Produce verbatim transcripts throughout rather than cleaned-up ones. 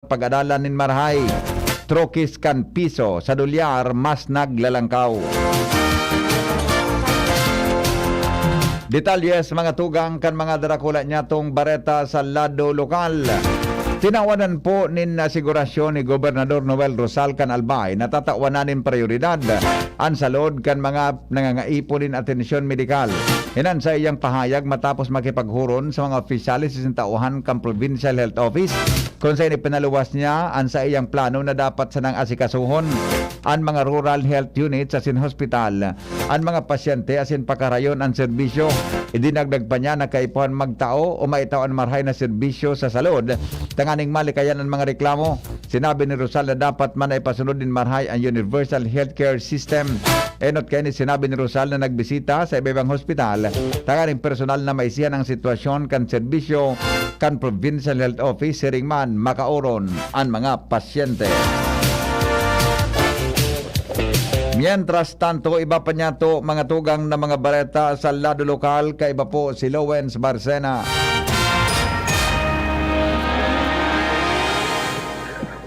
pag-adalan nin marahay. Trokis kan piso sa dolyar mas naglalangkaw. Detalles, mga tugang, kan mga darakula niyatong bareta sa lado lokal. Tinawanan po nin asigurasyon ni Gobernador Noel Rosal kan Albay na tatawan na nin prioridad an salod kan mga nangangaipo nin atensyon medikal. Iyan an saiyang pahayag matapos makipaghuron sa mga opisyales sa tauhan kan Provincial Health Office, kun saen ipinaluwas niya an saiyang plano na dapat sanang asikasuhon an mga rural health units asin hospital an mga pasyente asin pakarayon an serbisyo. Idinagdag pa niya na kaipuhan magtao o maitao an marahay na serbisyo sa salud tanganing malikayan an mga reklamo. Sinabi ni Rosal na dapat man na ipasunod nin marahay an universal healthcare system. Enot kaini, sinabi ni Rosal na nagbisita sa iba-ibang hospital tanganing personal na maisihan ang sitwasyon kan serbisyo kan Provincial Health Office, siring man makaoron an mga pasyente. Mientras tanto, iba pa niyato, mga tugang, na mga bareta sa lado lokal, kaiba po si Lowens Barcena.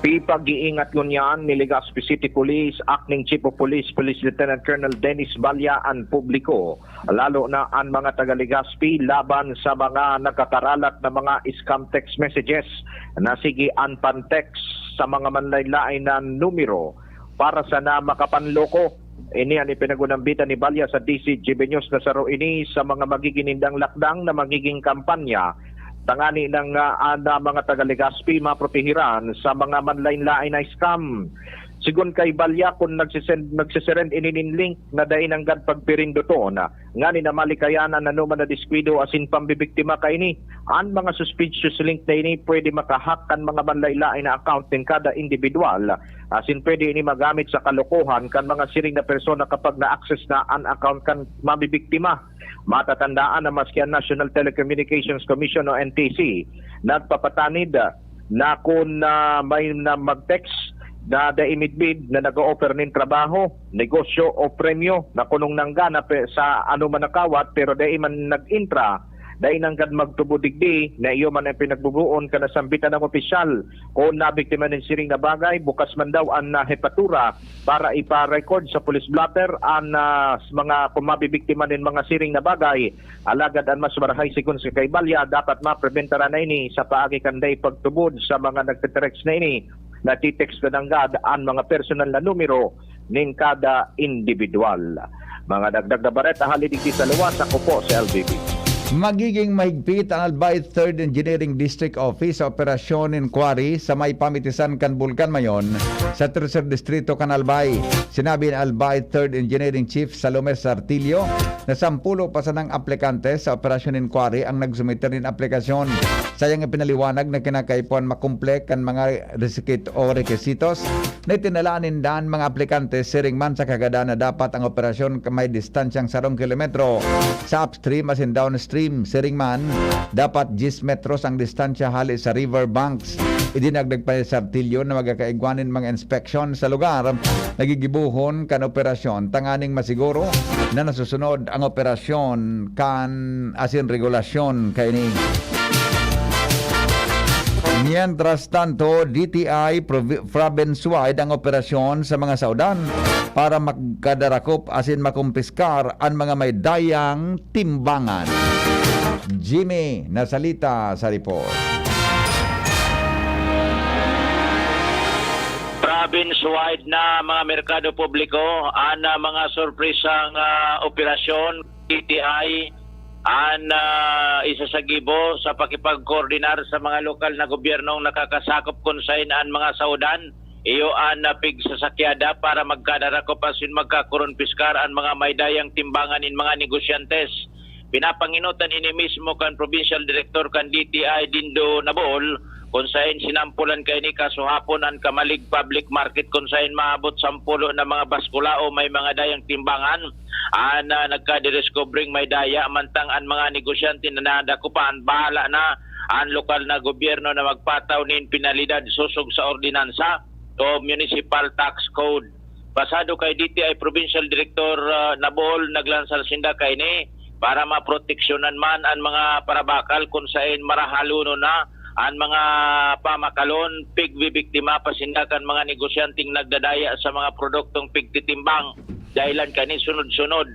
Pipag-iingat ngunyan ni Legazpi City Police, Acting Chief of Police, Police Lieutenant Colonel Dennis Balya, an publiko, lalo na an mga taga Legazpi, laban sa mga nagkakaralat na mga scam text messages na sige an pan-text sa mga manlain-lain na numero para sana makapanloko. Ini an ipinag-unambitan ni Balya sa D Z G B News na saro ini sa mga magigin nindang lakdang na magigin kampanya tangani nang, ah, an, ah, mga taga Legazpi maprotehiran sa mga manlain-lain na scam. Sigon kay Balya, kun nagsisend, nagsisend ini nin link na dai nanggad pagpirindoton, ngani na malikayan an anoman na diskwido asin pambibiktima kaini. An mga suspicious link na ini pwede makahack kan mga manlain-lain na account nin kada indibidwal, asin pwede ini magamit sa kalokohan kan mga siring na persona kapag na-access na an account kan mabibiktima. Matatandaan na maski an National Telecommunications Commission o N T C nagpapatanid na kun, ah, may na mag-text na dai midbid na nag-o-offer nin trabaho, negosyo o premyo na kunong nanggana pe-, sa anoman na kawat pero dai man nag-intra, dai nanggad magtubod digdi na iyo man ang pinagbubuon kan nasambitan na opisyal. Kun nabiktima nin siring na bagay, bukas man daw an, ah, hepatura para ipa-record sa police blotter an, ah, mga, kun mabibiktima nin mga siring na bagay. Alagad an mas marahay, sigon si kay Balya, dapat mapreventaran na ini sa paagi kan dai pagtubod sa mga nagte-text na ini. Nagte-text na nanggad an mga personal na numero nin kada indibidwal. Mga dagdag na bareta hali digdi sa luwas, ako po si L B B. Magiging mahigpit ang Albay Third Engineering District Office sa operasyon nin quarry sa may pamitisan kan Bulkan Mayon sa Tercer Distrito kan Albay. Sinabi ni Albay Third Engineering Chief Salome Sartillo na sampulo pa sanang aplikante sa operasyon nin quarry ang nagsumiter nin aplikasyon. Sayang ipinaliwanag na kinakaipuhan makumple kan mga resikit o rekisitos na itinalaan ninda an mga aplikante, siring man sa kagadan na dapat ang operasyon ka may distansyang sarong kilometro sa upstream asin downstream. Siring man, dapat diyes metros ang distansya hali sa river banks. Idinagdag pa ni Sartillo na magkakaigwa nin mga inspeksyon sa lugar na gigibohon kan operasyon tanganing masiguro na nasusunod ang operasyon kan asin regulasyon kaini. Mientras tanto, D T I provi-, province-wide ang operasyon sa mga saodan para magkadarakop asin makumpiskar an mga may dayang timbangan. Jimmy Nasalita sa report. Province-wide na mga merkado publiko, an, ah, mga sorpresang, ah, operasyon, D T I, an, ah, isasagibo sa pakipagkoordinar sa mga lokal na gobyernong nakakasakop kun saen an mga saodan, iyo an, ah, pigsasakyada para magkadarakop asin magkakurumpiskar an mga may dayang timbangan nin mga negosyantes. Pinapangenotan ini mismo kan Provincial Director kan D T I, Dindo Nabool, kun saen sinampulan kaini kasuhapon an Camalig Public Market, kun saen maabot sampulo na mga baskula o may mga dayang timbangan an, ah, nagkadidiskubring may daya, mantang an mga negosyante na nadakupan, bahala na an lokal na gobyerno na magpataw nin penalidad sosog sa ordinansa o Municipal Tax Code. Pasado kay D T I Provincial Director, ah, Nabool, naglansar sinda kaini para maproteksyonan man an mga parabakal kun saen marahalonon na An mga pamakalon, pigbibiktima pa sinda kan mga negosyanteng nagdadaya sa mga produktong pigtitimbang. Dahilan kani, sunod-sunod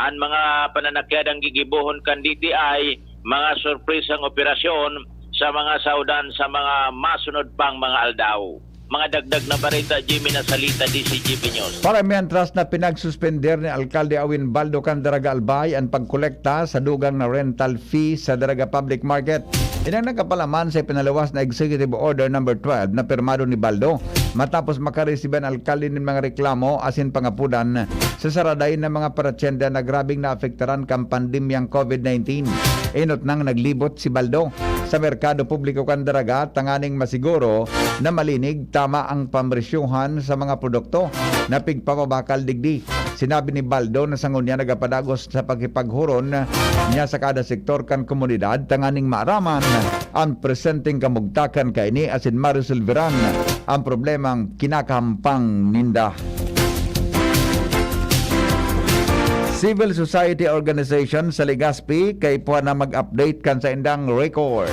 an mga pananakyadang gigibohon kan D T I, mga sorpresang operasyon sa mga saodan sa mga masunod pang mga aldaw. Mga dagdag na bareta, Jimmy, na salita, D C G P News. Para mientras na pinagsuspender ni Alkalde Awin Baldo kan Daraga Albay an pagkolekta sa dugang na rental fee sa Daraga Public Market. Inang nagkapalaman sa ipinaluwas na Executive Order Number twelve na pirmado ni Baldo matapos makaresibi an alkalde nin mga reklamo asin pangapodan sa saraday na mga paratyenda na grabeng naapektaran kan pandemyang COVID nineteen. Enot nang naglibot si Baldo sa merkado publiko kan Daraga tanganing masiguro na malinig tama ang pamresyuhan sa mga produkto na pigpapabakal digdi. Sinabi ni Baldo na sa ngunyan nagapadagos sa pakipaghuron niya sa kada sektor kan komunidad tanganing maaraman an presenteng kamugtakan kaini asin maresolveran ang problemang kinakahampang ninda. Civil society organization sa Legazpi kaipuhan na mag-update kan saindang record.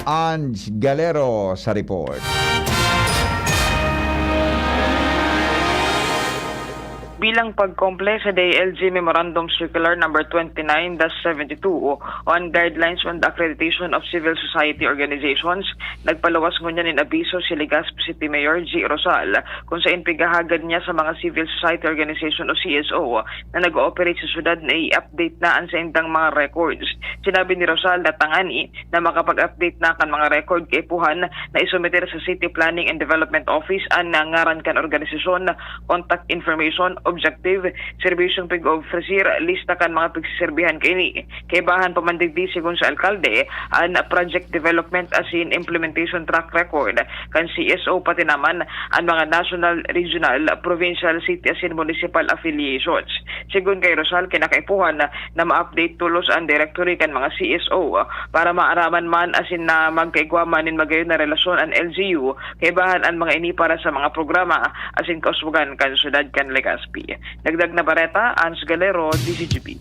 Ange Galero sa report. Bilang pagkomple sa D I L G Memorandum Circular Number twenty-nine dash seventy-two on Guidelines on the Accreditation of Civil Society Organizations, nagpaluwas ngunyan nin abiso si Legazpi City Mayor G Rosal, kung saen pighahagad niya sa mga civil society organization o C S O na nag-ooperate sa syudad na i-update na an saindang mga records. Sinabi ni Rosal na tangani na makapag-update na kan mga record kaipuhan na isumeter sa City Planning and Development Office an ngaran kan organisasyon, contact information, objective, serbisyong pig-ofrecer, lista kan mga pigseserbihan kaini. Kaibahan pa man digdi, sigon sa alkalde, an project development asin implementation track record kan C S O, pati naman an mga national, regional, provincial, city asin municipal affiliations. Sigon kay Rosal, kinakaipuhan na ma-update tolos an directory kan mga C S O para maaraman man asin na magkaigwa man nin magayon na relasyon an L G U, kaibahan an mga ini para sa mga programa asin kauswagan kan syudad kan Legazpi. Dagdag na bareta, Ans Galero, D C G P.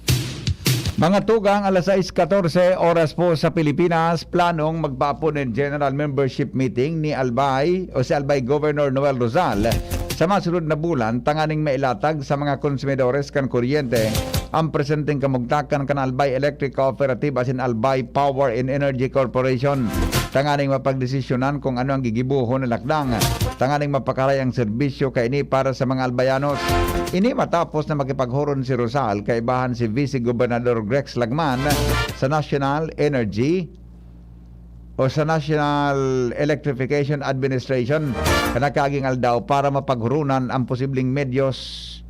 Mga tugang, alas sais katorse oras po sa Pilipinas, planong magpaapod nin general membership meeting ni Albay o si Albay Governor Noel Rosal sa masunod na bulan tanganing mailatag sa mga konsumidores kan kuryente ang presenteng kamugtakan kan Albay Electric Cooperative asin Albay Power and Energy Corporation tanganing mapagdesisyonan kung ano ang gigibohon na lakdang tanganing mapakaray ang serbisyo kaini para sa mga Albayanos. Ini matapos na makipaghuron si Rosal kaibahan si Vice Gobernador Grex Lagman sa National Energy o sa National Electrification Administration kan nakaaging aldaw para mapaghurunan ang posibleng medyos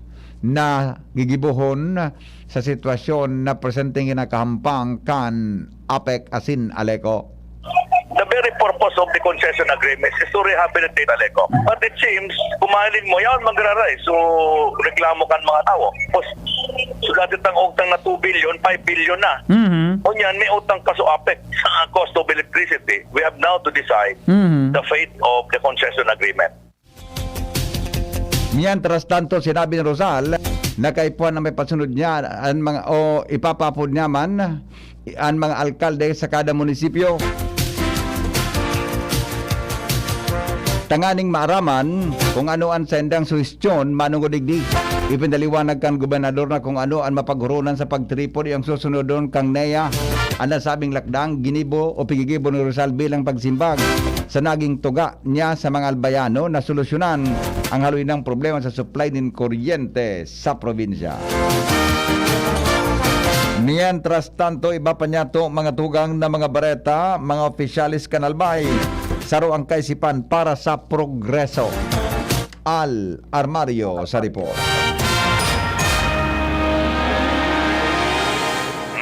na gigibohon sa sitwasyon na presenteng kinakahampang kan APEC asin ALECO. The very purpose of the concession agreement is to rehabilitate ALECO. But it seems, kung mahiling mo, yan magraray. So, reklamo kan mga tao. Tapos, so dati tang utang na two billion, five billion na. Mhm. O niyan, may utang pa sa APEC sa cost of electricity. We have now to decide Mhm. the fate of the concession agreement. Mientras tanto, sinabi ni Rosal na kaipuhan na may pasunod niya an mga, o ipapapod niya man an mga alkalde sa kada munisipyo. Tanganing maaraman kung ano an saindang suhestyon manongod digdi. Ipinaliwanag kan gobernador na kung ano an mapaghuronan sa pagtripod iyang susunodon kan NEA. An nasabing lakdang ginibo o pigigibo ni Rosal bilang pagsimbag sa naging tuga niya sa mga Albayano na solusyonan ang haloy nang problema sa supply nin kuryente sa probinsya. Mientras tanto, iba pa niyato mga tugang na mga bareta, mga opisyales kan Albay, saro ang kaisipan para sa progreso. Al Armario sa report.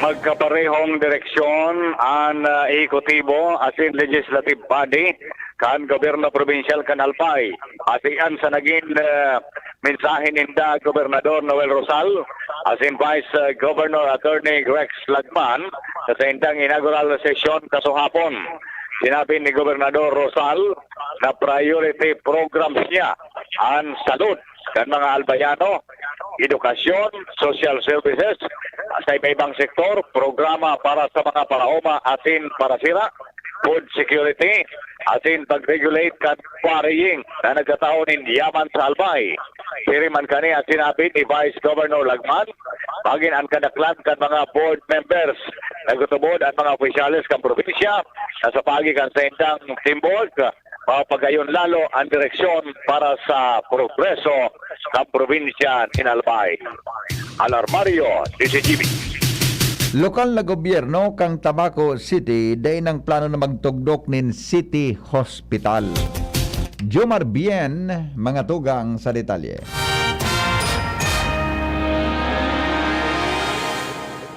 Magkaparehong direksyon an, ah, ehekutibo asin legislative body kan gobyerno probinsyal kan Albay. Asian sa nagin, ah, mensahe ninda Gobernador Noel Rosal asin Vice, ah, Governor Attorney Grex Lagman sa saindang inaugural session kasuhapon. Sinabi ni Gobernador Rosal na priority programs niya an salud kan mga Albayano, edukasyon, social services, sa iba-ibang sektor, programa para sa mga paraoma asin parasira, food security, asin pag-regulate kan quarrying na nagtatao nin yaman sa Albay. Siring man kani an sinabi ni Vice Governor Lagman, magin an kadaklan kan mga board members. Nagtutubod an mga opisyales kan probinsya na sa paagi kan saindang teamwork, mapagayon lalo an direksyon para sa progreso kan probinsya nin Albay. Alarmario, D Z G B. Lokal na gobyerno kan Tabaco City dai nang plano na magtugdok nin City Hospital. Jomar Bien, mga tugang sa detalye.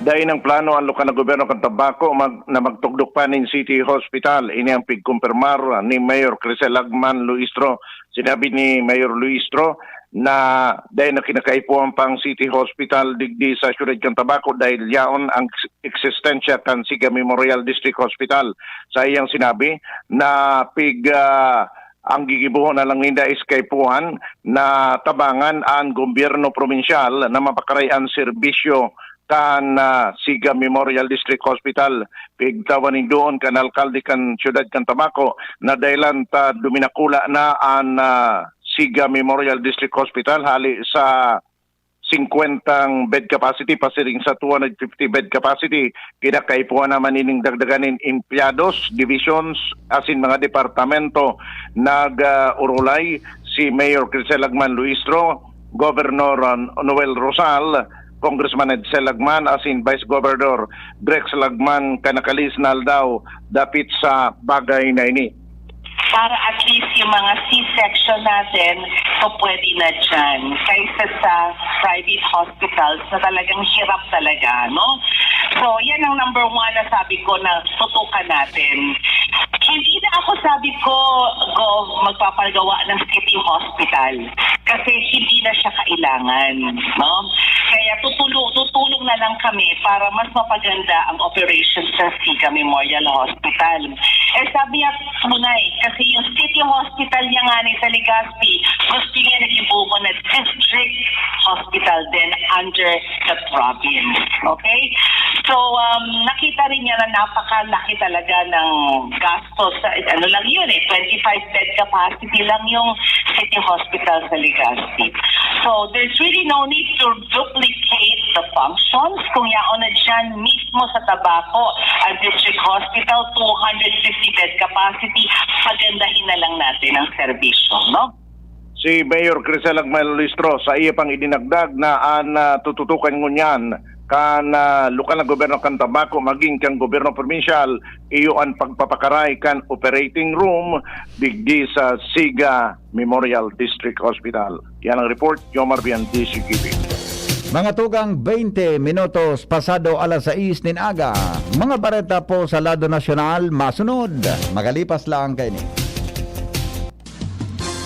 Dai nang plano ang lokal na gobyerno kan Tabaco mag-, na magtugdok pa nin City Hospital. Ini ang pigkumpirmar ni Mayor Crisel Lagman Luistro. Sinabi ni Mayor Luistro na dai na kinakaipuhan pang City Hospital digdi sa siyudad kan Tabaco dahil yaon ang eks-, eksistensya kan Siga Memorial District Hospital. Sa iyang sinabi na pig, ah, ang gigibohon na lang ninda is kaipuhan na tabangan an gobyerno probinsyal na mapakaray an serbisyo kan, ah, Siga Memorial District Hospital. Pigtawan nin duon kan alkalde kan siyudad kan Tabaco na dahilan ta duminakula na an, ah, Siga Memorial District Hospital hali sa singkwentang bed capacity pasiring sa two hundred fifty bed capacity. Kinakaipuhan naman ining dagdagan nin empleados, divisions, asin mga departamento. Nag, ah, urulay si Mayor Crisel Lagman Luistro, Governor, ah, Noel Rosal, Congressman Edsel Lagman, asin Vice Governor Drex Lagman kan nakalis na aldaw dapit sa bagay na ini. Para at least yung mga C-section natin, so pwede na dyan. Kaysa sa private hospitals na talagang hirap talaga, no? So, yan ang number one na sabi ko na tutukan natin. Hindi na ako, sabi ko, Gov, magpapagawa ng city hospital kasi hindi na siya kailangan, no? Kaya tutulong, tutulong na lang kami para mas mapaganda ang operation sa Siga Memorial Hospital. Eh, sabi niya, tunay, kasi yung city hospital niya nga ni sa Legazpi, gusto niya na ibubo na district hospital din under the province. Okay? So, um, nakita rin niya na napakalaki talaga ng gastos. Sa, ano lang yun eh, twenty-five bed capacity lang yung city hospital sa Legazpi. So, there's really no need to duplicate the functions. Kung yaon na dyan mismo sa Tabaco, ang district hospital, two hundred fifty bed capacity, pagandahin na lang natin ang serbisyo, no? Si Mayor Crisel Agmal Listro, sa iya pang idinagdag na an, ah, tututukan ngunyan kan, ah, lokal na gobyerno kan Tabaco magin kan gobyerno probinsyal, iyo an pagpapakaray kan operating room digdi sa Siga Memorial District Hospital. Yan ang report, Jomar Bian, D Z G B. Mga tugang, twenty minutos pasado alas sais nin aga. Mga bareta po sa lado nasyonal, masunod. Magalipas lang kaini.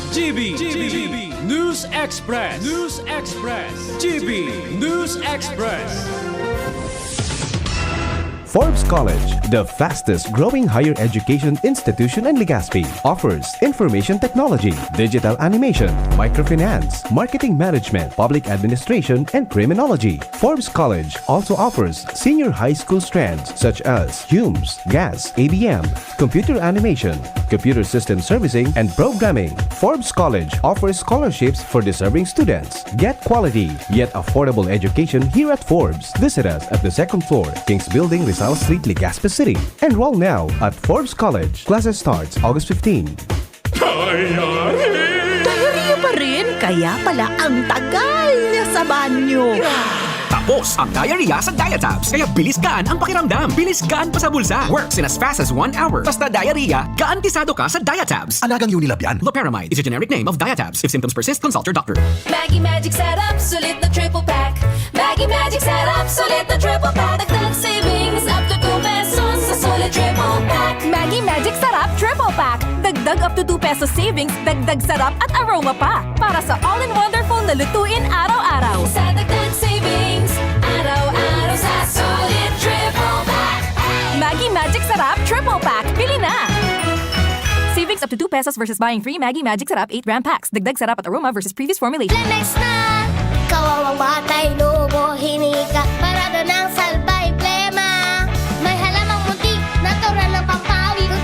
G B, G B, News Express, News Express, G B, News Express. Forbes College, the fastest growing higher education institution in Legazpi, offers information technology, digital animation, microfinance, marketing management, public administration, and criminology. Forbes College also offers senior high school strands such as Humes, Gas, A B M, computer animation, computer system servicing, and programming. Forbes College offers scholarships for deserving students. Get quality, yet affordable education here at Forbes. Visit us at the second floor, King's Building, Rizal Street, Legazpi City. Enroll now at Forbes College. Classes starts August fifteen. Diarrhea! Diarrhea pa rin? Kaya pala ang tagal niya sa banyo. Tapos ang diarrhea sa Diatabs. Kaya bilis gaan ang pakiramdam. Bilis gaan pa sa bulsa. Works in as fast as one hour. Basta diarrhea, garantisado ka sa Diatabs. Alagang Unilab yan. Loperamide is a generic name of Diatabs. If symptoms persist, consult your doctor. Maggi Magic Sarap, sulit na triple pack. Maggi Magic Sarap, sulit na triple pack. Dagdag savings up to two pesos sa sulit triple pack. Maggi Magic Sarap Triple Pack. Dagdag up to two pesos savings, dagdag sarap at aroma pa. Para sa all-in-wonderful na lutuin araw-araw. Sa dagdag savings, araw-araw sa sulit triple pack. Maggi Magic Sarap Triple Pack. Bili na! Savings up to two pesos versus buying three Maggi Magic Sarap eight gram packs. Dagdag sarap at aroma versus previous formulation. Lamex na! Kawawang batay, lobo, hinika, parada ng salbay, plema. May halamang munti, natural ng pampawi. Kung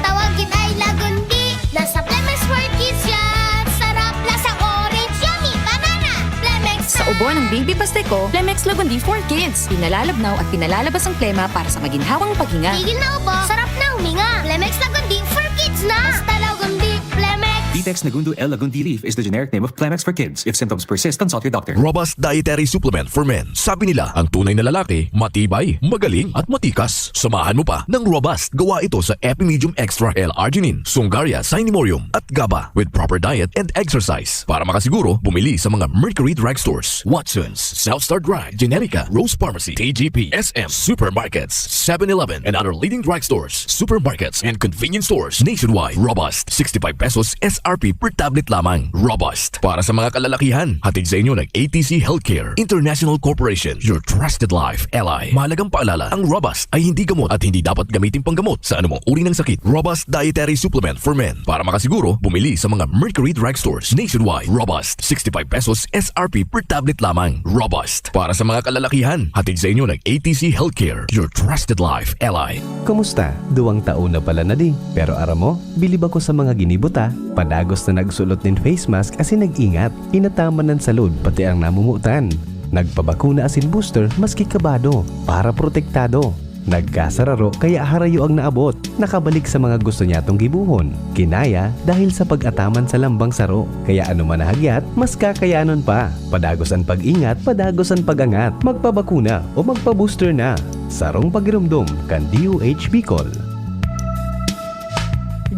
Ang Baby Pasteco, Plemex Lagundi for Kids. Pinalalabnaw at pinalalabas ang plema para sa maginhawang paghinga. Tigil na ubo, sarap na huminga. Plemex Lagundi for Kids na! Basta Lagundi, Plemex! Vitex Negundo L Lagundi Leaf is the generic name of Plemex for Kids. If symptoms persist, consult your doctor. Robust dietary supplement for men. Sabi nila, ang tunay na lalaki, matibay, magaling, at matikas. Samahan mo pa ng Robust. Gawa ito sa Epimedium Extra L-arginine, Sungaria, Cinemorium, at GABA. With proper diet and exercise. Para makasiguro, bumili sa mga Mercury Drugstores, Watson's, South Star Drug, Generica, Rose Pharmacy, T G P, S M, supermarkets, Seven Eleven, and other leading drugstores, supermarkets, and convenience stores nationwide. Robust, sixty-five pesos S R P per tablet lamang. Robust, para sa mga kalalakihan. Hatid sa inyo ng A T C Healthcare International Corporation, your trusted life ally. Mahalagang paalala, ang Robust ay hindi gamot at hindi dapat gamitin panggamot sa anumang uri ng sakit. Robust Dietary Supplement for Men. Para makasiguro, bumili sa mga Mercury Drugstores nationwide. Robust, sixty-five pesos S R P per tablet lamang. Robust, para sa mga kalalakihan. Hatid sa inyo ng A T C Healthcare, your trusted life ally. Kumusta? Duwang taon na pala na di. Pero aram mo, bilib ako sa mga ginibo ta. Padagos na nagsulot nin face mask asin nag-ingat. Inataman an salud, pati ang namumutan. Nagpabakuna asin booster maski kabado, para protektado. Nagkasararo kaya harayo ang naabot. Nakabalik sa mga gusto niyatong gibohon. Kinaya dahil sa pag-ataman sa lambang saro. Kaya anoman na hagyat, mas kakayanon pa. Padagos an pag-ingat, padagos an pag-angat. Magpabakuna o magpa-booster na. Sarong pagiromdom kan D O H Bicol.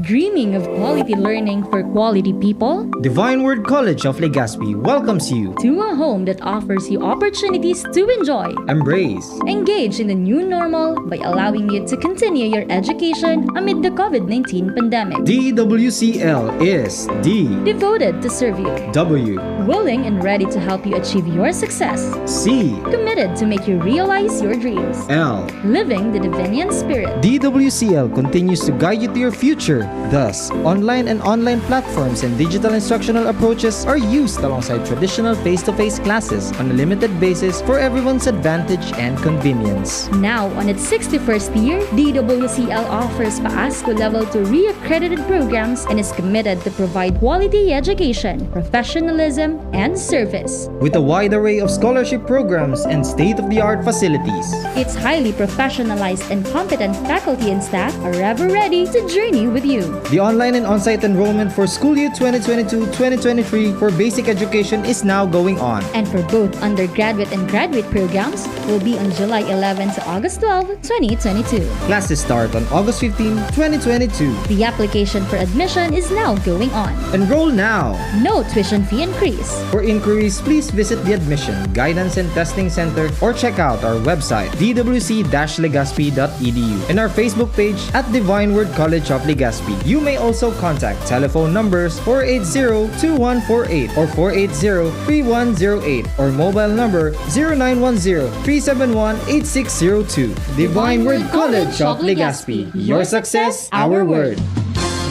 Dreaming of quality learning for quality people? Divine Word College of Legazpi welcomes you to a home that offers you opportunities to enjoy, embrace, engage in the new normal by allowing you to continue your education amid the COVID nineteen pandemic. D W C L is D, devoted to serve you, W, willing and ready to help you achieve your success, C, committed to make you realize your dreams, L, living the Divinian spirit. D W C L continues to guide you to your future. Thus, online and online platforms and digital instructional approaches are used alongside traditional face-to-face classes on a limited basis for everyone's advantage and convenience. Now on its sixty-first year, D W C L offers PAASCU Level two re-accredited programs and is committed to provide quality education, professionalism, and service. With a wide array of scholarship programs and state-of-the-art facilities, its highly professionalized and competent faculty and staff are ever ready to journey with you. The online and on-site enrollment for school year twenty twenty-two twenty twenty-three for basic education is now going on. And for both undergraduate and graduate programs will be on July eleven to August twelve, twenty twenty-two. Classes start on August fifteen, twenty twenty-two. The application for admission is now going on. Enroll now. No tuition fee increase. For inquiries, please visit the Admission, Guidance and Testing Center or check out our website, d w c dash legazpi dot e d u, and our Facebook page at Divine Word College of Legazpi. You may also contact telephone numbers four eight zero two one four eight or four eight zero three one zero eight or mobile number zero nine one zero three seven one eight six zero two. Divine Word College of Legazpi. Your success, our word.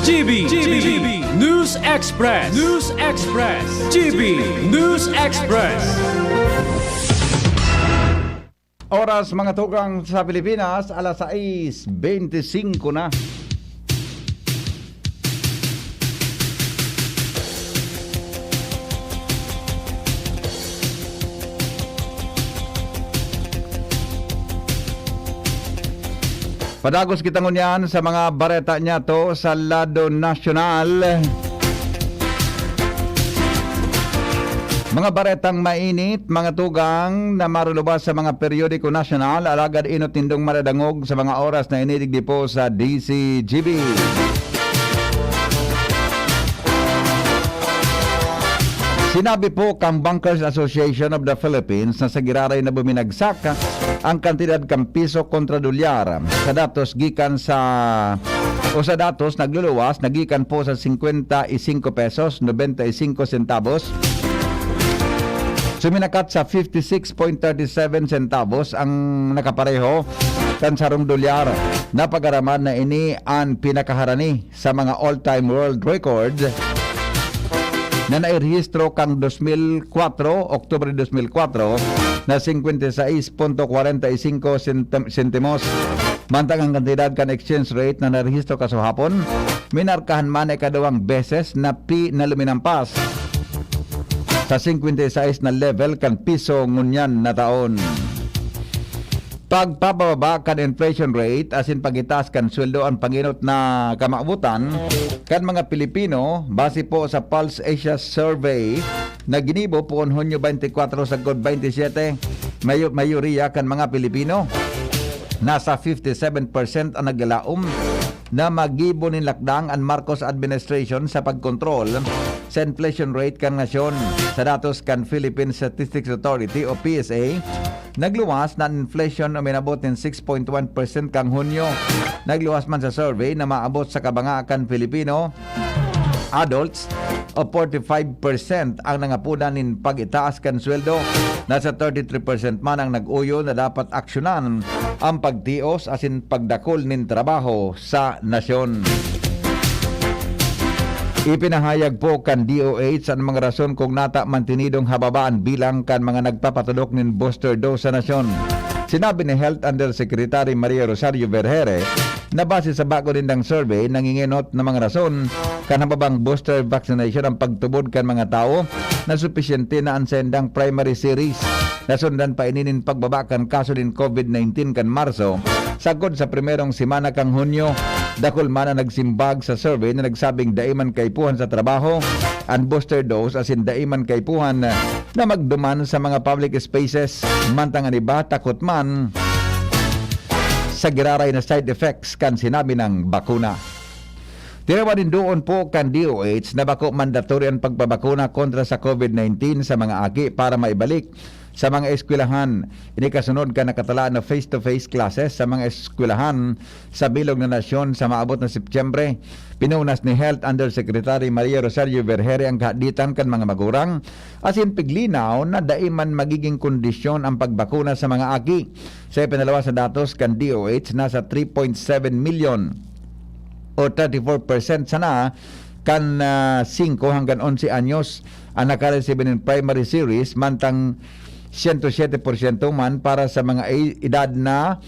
G B, G B, News Express, News Express, G B News Express. Oras, mga tugang, sa Pilipinas, alas sais bente singko na. Padagos kita ngunyan sa mga bareta niyato sa lado nasyonal. Mga baretang mainit, mga tugang na marulubas sa mga periodiko nasyonal, alagad enot nindong madadangog sa mga oras na ini digdi po sa D Z G B. Sinabi po kan Bankers Association of the Philippines na sa giraray na buminagsak ang kantidad kan piso kontra dolyar sa datos gikan sa, o sa datos nagluluwas na gikan po sa singkwenta y singko pesos nobenta y singko sentavos, suminakat sa fifty six point thirty seven centavos ang nakapareho kan sarong dolyar. Napag-araman na ini an pinakaharani sa mga all-time world record na nairehistro kan dos mil kwatro, Oktubre dos mil kwatro, na singkwenta y sais punto kwarenta y singko sentim-, sentimos. Mantang ang kantidad kan exchange rate na narehistro kasuhapon, minarkahan man na ikaduwang beses na pi na luminampas. sa singkwenta y sais na level kan piso ngunyan na taon. Pagpapababa kan inflation rate asin pag-itaas kan sweldo an pangenot na kamawotan kan mga Pilipino, base po sa Pulse Asia Survey na ginibo poon Hunyo twenty-four sagkod twenty-seven. Mayo-, mayoriya kan mga Pilipino, nasa fifty-seven percent, ang naglalaom na magibo nin lakdang an Marcos administration sa pagkontrol sa inflation rate kan nasyon. Sa datos kan Philippine Statistics Authority o P S A, nagluwas na an inflation na minabot nin six point one percent kan Hunyo. Nagluwas man sa survey na maabot sa kabanga kan Pilipino adults o forty-five percent ang nangapodan nin pag-itaas kan sweldo. Nasa thirty-three percent man ang nag-oyo na dapat aksyonan ang pagtios asin pagdakul nin trabaho sa nasyon. Ipinahayag po kan D O H an mga rason kung nata mantinidong hababa an bilang kan mga nagpapatodok nin booster dose sa nasyon. Sinabi ni Health Undersecretary Maria Rosario Vergere na base sa bago nindang survey, nangingenot na mga rason kan hababang booster vaccination ang pagtubod kan mga tawo na supisyente na an saindang primary series. Nasundan pa ini nin pagbaba kan kaso nin COVID nineteen kan Marso, sagkod sa primerong semana kan Hunyo. Dakul man an nagsimbag sa survey na nagsabing dai man kaipuhan sa trabaho an booster dose asin dai man kaipuhan na magduman sa mga public spaces, mantang an iba takot man sa giraray na side effects kan sinabi nang bakuna. Tinawan nin doon po kan D O H na bako mandatory an pagpabakuna kontra sa COVID nineteen sa mga aki para maibalik sa mga eskwelahan. Ini kasunod kan nakatalaan na face-to-face classes sa mga eskwelahan sa bilog na nasyon sa maabot na Setyembre. Pinunas ni Health Undersecretary Maria Rosario Vergere ang kahaditan kan mga magurang asin piglinaw na dai man magiging kondisyon ang pagbakuna sa mga aki. Sa ipinalawas na datos kan D O H, nasa three point seven milyon o thirty-four percent sana kan, ah, singko hanggang onse anyos ang nakaresibi nin primary series, mantang siyento siyete porsyento man para sa mga e-, edad na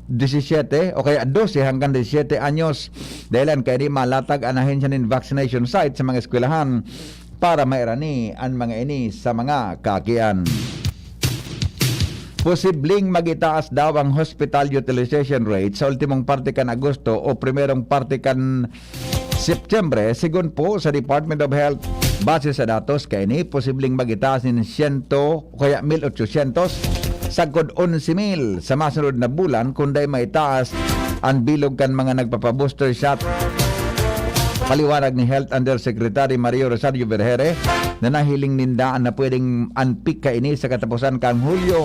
disisiyete o kaya dose hanggang disisiyete anyos. Dahilan kaini malatag an ahensya nin vaccination site sa mga eskwelahan para mairani an mga ini sa mga kaakian. Posibleng mag-itaas daw ang hospital utilization rate sa ultimong parte kan Agosto o primerong parte kan Setyembre, sigon po sa Department of Health. Base sa datos kaini, posibleng mag-itaas nin siyento o kaya mil ochosyentos sagkod onse mil sa masunod na bulan kun dai maitaas an bilog kan mga nagpapa-booster shot. Paliwanag ni Health Undersecretary Mario Rosario Vergere na nahiling ninda na pwedeng an peak kaini sa kataposan kan Hulyo.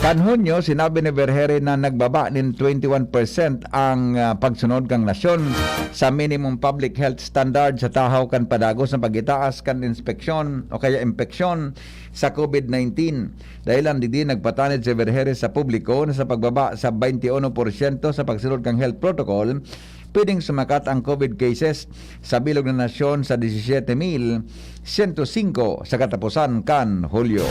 Kan Hunyo, sinabi ni Vergere na nagbaba nin twenty-one percent ang, ah, pagsunod kan nasyon sa minimum public health standard sa tahaw kan padagos na pag-itaas kan inspeksyon o kaya impeksyon sa COVID nineteen. Dahilan digdi, nagpatanid si Vergere sa publiko na sa pagbaba sa twenty-one porsyento sa pagsunod kan health protocol, pwedeng sumakat ang COVID cases sa bilog na nasyon sa disisiyete mil siyento singko sa kataposan kan Hulyo.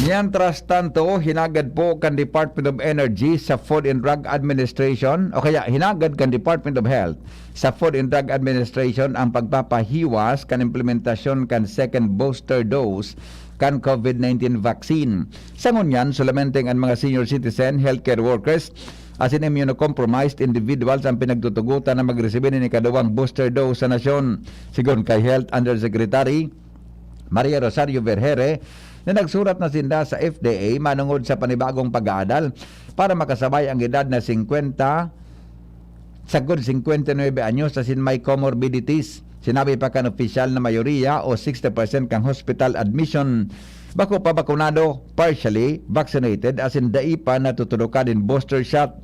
Mientras tanto, hinagad po kan Department of Energy sa Food and Drug Administration, o kaya hinagad kan Department of Health sa Food and Drug Administration ang pagpapahiwas kan implementasyon kan second booster dose kan COVID nineteen vaccine. Sa ngunyan, solamente an mga senior citizen, healthcare workers, asin immunocompromised individuals ang pinagtutugotan na magresibi nin ikaduwang booster dose sa nasyon. Sigon kay Health Undersecretary Maria Rosario Vergere, na nagsurat na sinda sa F D A manungod sa panibagong pag-aadal para makasabay ang edad na singkwenta sagkod singkwenta y nuebe anyos asin may comorbidities. Sinabi pa kan opisyal na mayoriya o sixty percent kan hospital admission bako pa bakunado, partially vaccinated, asin dai pa natutudokan nin booster shot.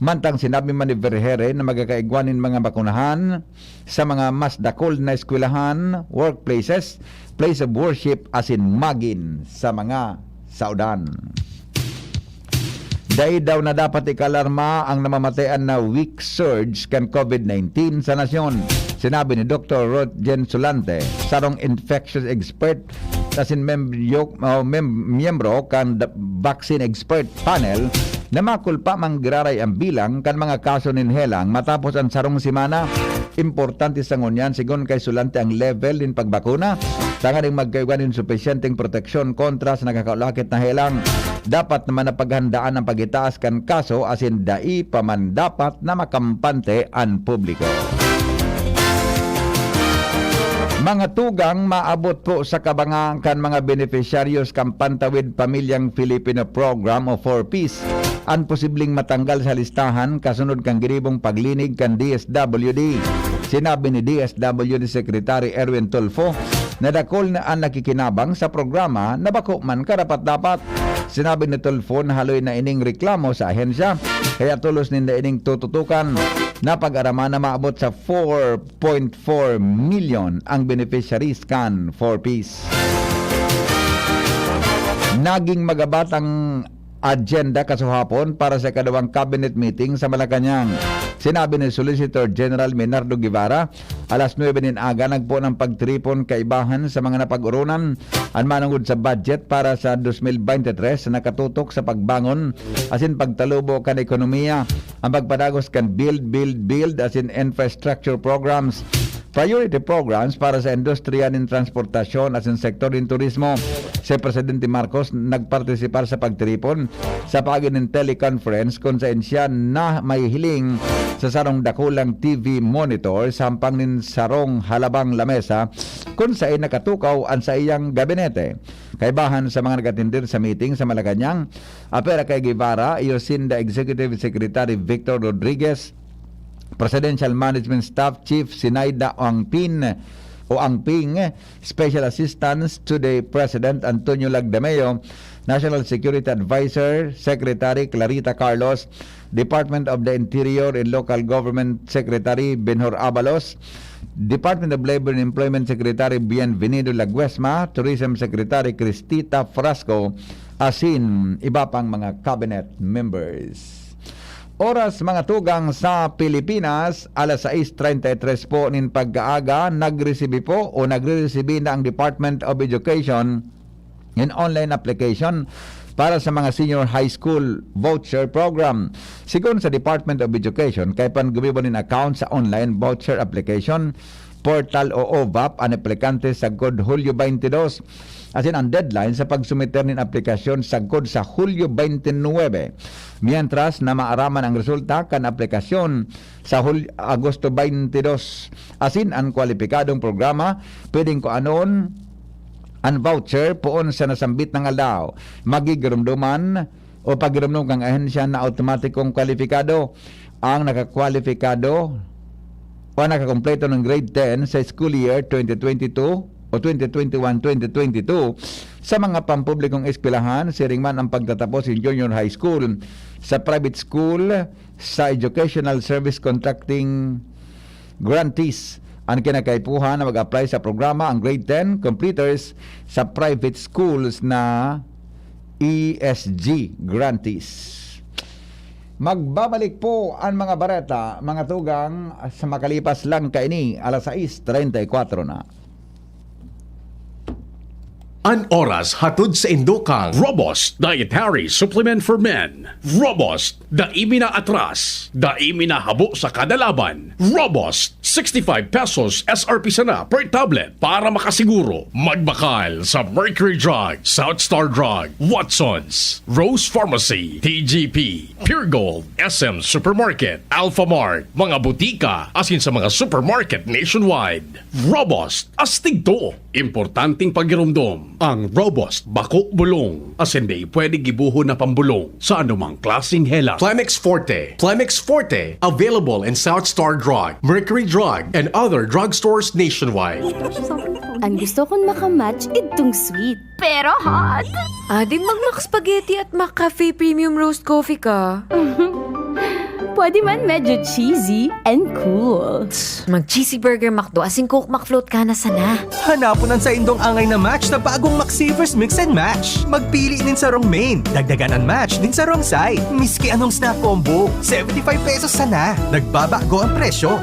Mantang sinabi man ni Vergere na magkakaigwa nin mga bakunahan sa mga mas dakul na eskwelahan, workplaces, place of worship, asin magin sa mga saodan. Dai daw na dapat ikalarma ang namamatean na week surge kan COVID nineteen sa nasyon. Sinabi ni Doktor Rod Jen Solante, sarong infectious expert asin membyo-, o mem-, miyembro kan da-, vaccine expert panel na makulpa man giraray ang bilang kan mga kaso nin helang matapos an sarong semana. Importante sa ngunyan, sigon kay sulante ang level nin pagbakuna, tanganing magkaigwa nin supisyenteng proteksyon kontra sa nagkakaulakit na helang. Dapat naman na paghandaan ang pagitaas kan kaso asin dai pa man dapat na makampante an publiko. Mga tugang, maabot po sa kabanga kan mga benepisyaryos kan Pantawid Pamilyang Filipino Program o four Ps an posibleng matanggal sa listahan kasunod kan ginibong paglinig kan D S W D. Sinabi ni D S W D Secretary Erwin Tulfo na dakul na an nakikinabang sa programa na bako man karapat-dapat. Sinabi ni Tulfo na haloy na ining reklamo sa ahensya, kaya tolos ninda ining tututukan. Napag-araman na maabot sa four point four million ang beneficiaries kan four Ps. Naging magabat ang agenda kasuhapon para sa ikadawang cabinet meeting sa Malacañang. Sinabi ni Solicitor General Menardo Guevara, alas nuebe nin aga nagpoon ang pagtiripon kaibahan sa mga napag-oronan an manungod sa budget para sa twenty twenty-three na nakatutok sa pagbangon asin pagtalubo kan ekonomiya, ang pagpadagos kan build, build, build asin infrastructure programs, priority programs para sa industriya nin transportasyon asin sektor nin turismo. Si Presidente Marcos nagpartisipar sa pagtiripon sa paagi nin teleconference kun saen siya na may hiling sa sarong dakulang T V monitor sa hampang nin sarong halabang lamesa kun saen nakatukaw an saiyang gabinete. Kaibahan sa mga nag-atender sa meeting sa Malacañang, apwera kay Guevara, iyo sinda Executive Secretary Victor Rodriguez, Presidential Management Staff Chief Sinaida Angpin o Angping, Special Assistance to the President Antonio Lagdameo, National Security Advisor Secretary Clarita Carlos, Department of the Interior and Local Government Secretary Benhur Abalos, Department of Labor and Employment Secretary Bienvenido Laguesma, Tourism Secretary Cristita Frasco, asin iba pang mga cabinet members. Oras, mga tugang, sa Pilipinas, alas sais treinta y tres po nin pagkaaga. Nagresibi po o nagre-resibi na ang Department of Education in online application para sa mga senior high school voucher program. Sigon sa Department of Education, kaya pa gumibo nin account sa online voucher application portal o O V A P an aplikante sagkod Hulyo twenty-two. Asin ang deadline sa pagsumiter nin aplikasyon sagkod sa Hulyo twenty-nine. Mientras na maaraman ang resulta kan aplikasyon sa Hul-, Agosto twenty-two. Asin ang kwalipikadong programa pwedeng kuanon an voucher poon sa nasambit na aldaw. Magigiromdoman o pagiromdom kan ahensya na automatikong kwalipikado ang nakakwalipikado o nakakompleto ng grade ten sa school year twenty twenty-two o twenty twenty-one, twenty twenty-two sa mga pampublikong eskwelahan, siring man ang pagtatapos sa junior high school, sa private school, sa educational service contracting grantees. Ang kinakaipuhan na mag-apply sa programa ang grade ten completers sa private schools na E S G grantees. Magbabalik po ang mga bareta, mga tugang, sa makalipas lang kaini, alas sais treinta y cuatro na. An oras hatod sa indokang Robust Dietary Supplement for Men. Robust, dai mi na atras, dai mi na habo sa kada laban. Robust, sixty-five pesos S R P sana per tablet. Para makasiguro, magbakal sa Mercury Drug, South Star Drug, Watsons, Rose Pharmacy, T G P, Pure Gold, S M Supermarket, Alphamart, mga butika, asin sa mga supermarket nationwide. Robust, astig to. Importanteng pagiromdom. Ang Robust bako bulong, asin dai pwede gibohon na pambolong sa anumang klaseng helang. Clemix Forte. Clemix Forte, available in South Star Drug, Mercury Drug, and other drugstores nationwide. Ang gusto kong makamatch, idtong sweet. Pero hot. Adi mag-Mac Spaghetti at Mac Cafe Premium Roast Coffee ka. Pwede man medyo cheesy and cool. Mag-Cheesy Burger McDo asin Coke McFloat ka na sana. Hanapon ang saindong angay na match sa bagong McSavers Mix and Match. Magpili nin sarong main, dagdagan ang match nin sarong side. Miski anong snack combo, seventy-five pesos sana. Nagbabago ang presyo.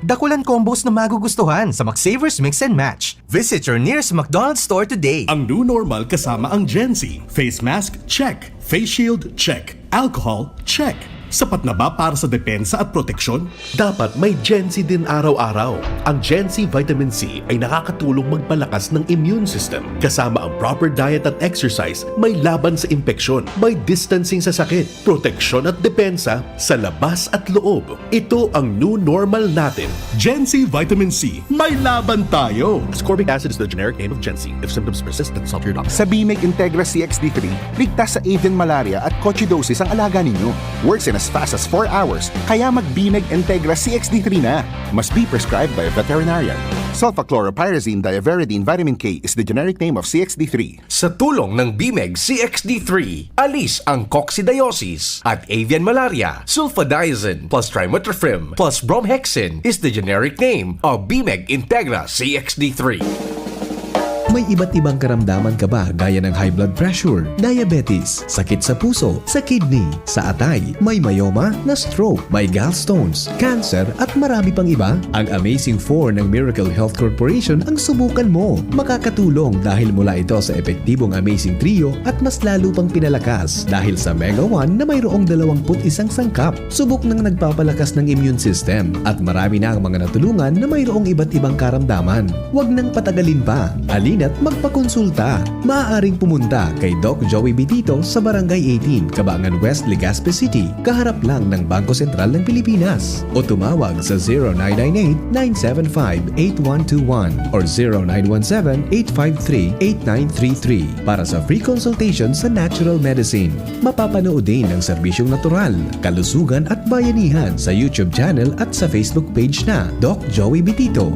Dakulan combos na magugustuhan sa McSavers Mix and Match. Visit your nearest McDonald's store today. Ang new normal kasama ang Gen Z. Face mask, check. Face shield, check. Alcohol, check. Sapat na ba para sa depensa at proteksyon? Dapat may Gen Z din araw-araw. Ang Gen Z Vitamin C ay nakakatulong magpalakas ng immune system. Kasama ang proper diet at exercise, may laban sa impeksyon, may distancing sa sakit, proteksyon at depensa sa labas at loob. Ito ang new normal natin. Gen Z Vitamin C, may laban tayo! Ascorbic acid is the generic name of Gen Z. If symptoms persist, consult your doctor. Sa Bimeg Integra C X D three, ligtas sa avian malaria at cochidosis ang alaga ninyo. Works in as fast as four hours, kaya mag-Bimeg Integra C X D three na. Must be prescribed by a veterinarian. Sulfachlorpyrazine diaveridine vitamin K is the generic name of C X D three. Sa tulong ng Bimeg C X D three, alis ang coccidiosis at avian malaria. Sulfadiazine plus trimethoprim plus bromhexine is the generic name of Bimeg Integra C X D three. May iba't ibang karamdaman ka ba, gaya ng high blood pressure, diabetes, sakit sa puso, sa kidney, sa atay, may myoma, na-stroke, may gallstones, cancer, at marami pang iba? Ang Amazing Four ng Miracle Health Corporation ang subukan mo. Makakatulong dahil mula ito sa epektibong Amazing Trio at mas lalo pang pinalakas dahil sa Mega One na mayroong dalawampu't isang sangkap. Subok nang nagpapalakas ng immune system at marami na ang mga natulungan na mayroong iba't ibang karamdaman. Huwag nang patagalin pa. Halina't magpakonsulta. Maaaring pumunta kay Doc Joey Bitito sa Barangay eighteen, Cabangan West, Legazpi City, kaharap lang ng Bangko Sentral ng Pilipinas. O tumawag sa zero nine nine eight, nine seven five, eight one two one or zero nine one seven, eight five three, eight nine three three para sa free consultation sa natural medicine. Mapapanood din ang serbisyong natural, kalusugan at bayanihan sa YouTube channel at sa Facebook page na Doc Joey Bitito.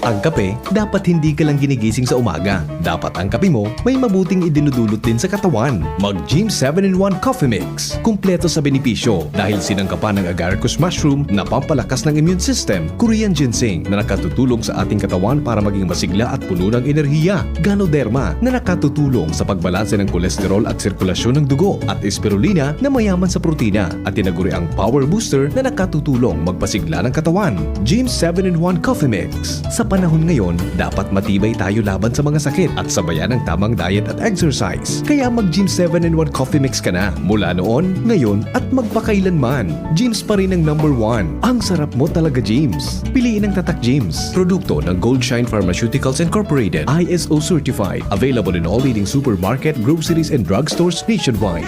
Ang kape, dapat hindi ka lang ginigising sa umaga. Dapat ang kape mo may mabuting idinudulot din sa katawan. Mag Gym seven in one Coffee Mix. Kumpleto sa benepisyo dahil sinangkapan ng agaricus mushroom na pampalakas ng immune system, Korean ginseng na nakatutulong sa ating katawan para maging masigla at puno ng enerhiya, Ganoderma na nakatutulong sa pagbalanse ng kolesterol at sirkulasyon ng dugo, at Spirulina na mayaman sa protina at tinaguriang power booster na nakatutulong magpasigla ng katawan. Gym seven in one Coffee Mix. Sa panahon ngayon, dapat matibay tayo laban sa mga sakit at sabayan ang tamang diet at exercise. Kaya mag Gym seven in one Coffee Mix ka na. Mula noon, ngayon, at magpakailanman, Gym's pa rin ang number one. Ang sarap mo talaga, Gym's. Piliin ang Tatak Gym's. Produkto ng Goldshine Pharmaceuticals Incorporated, I S O certified. Available in all leading supermarket, groceries, and drugstores nationwide.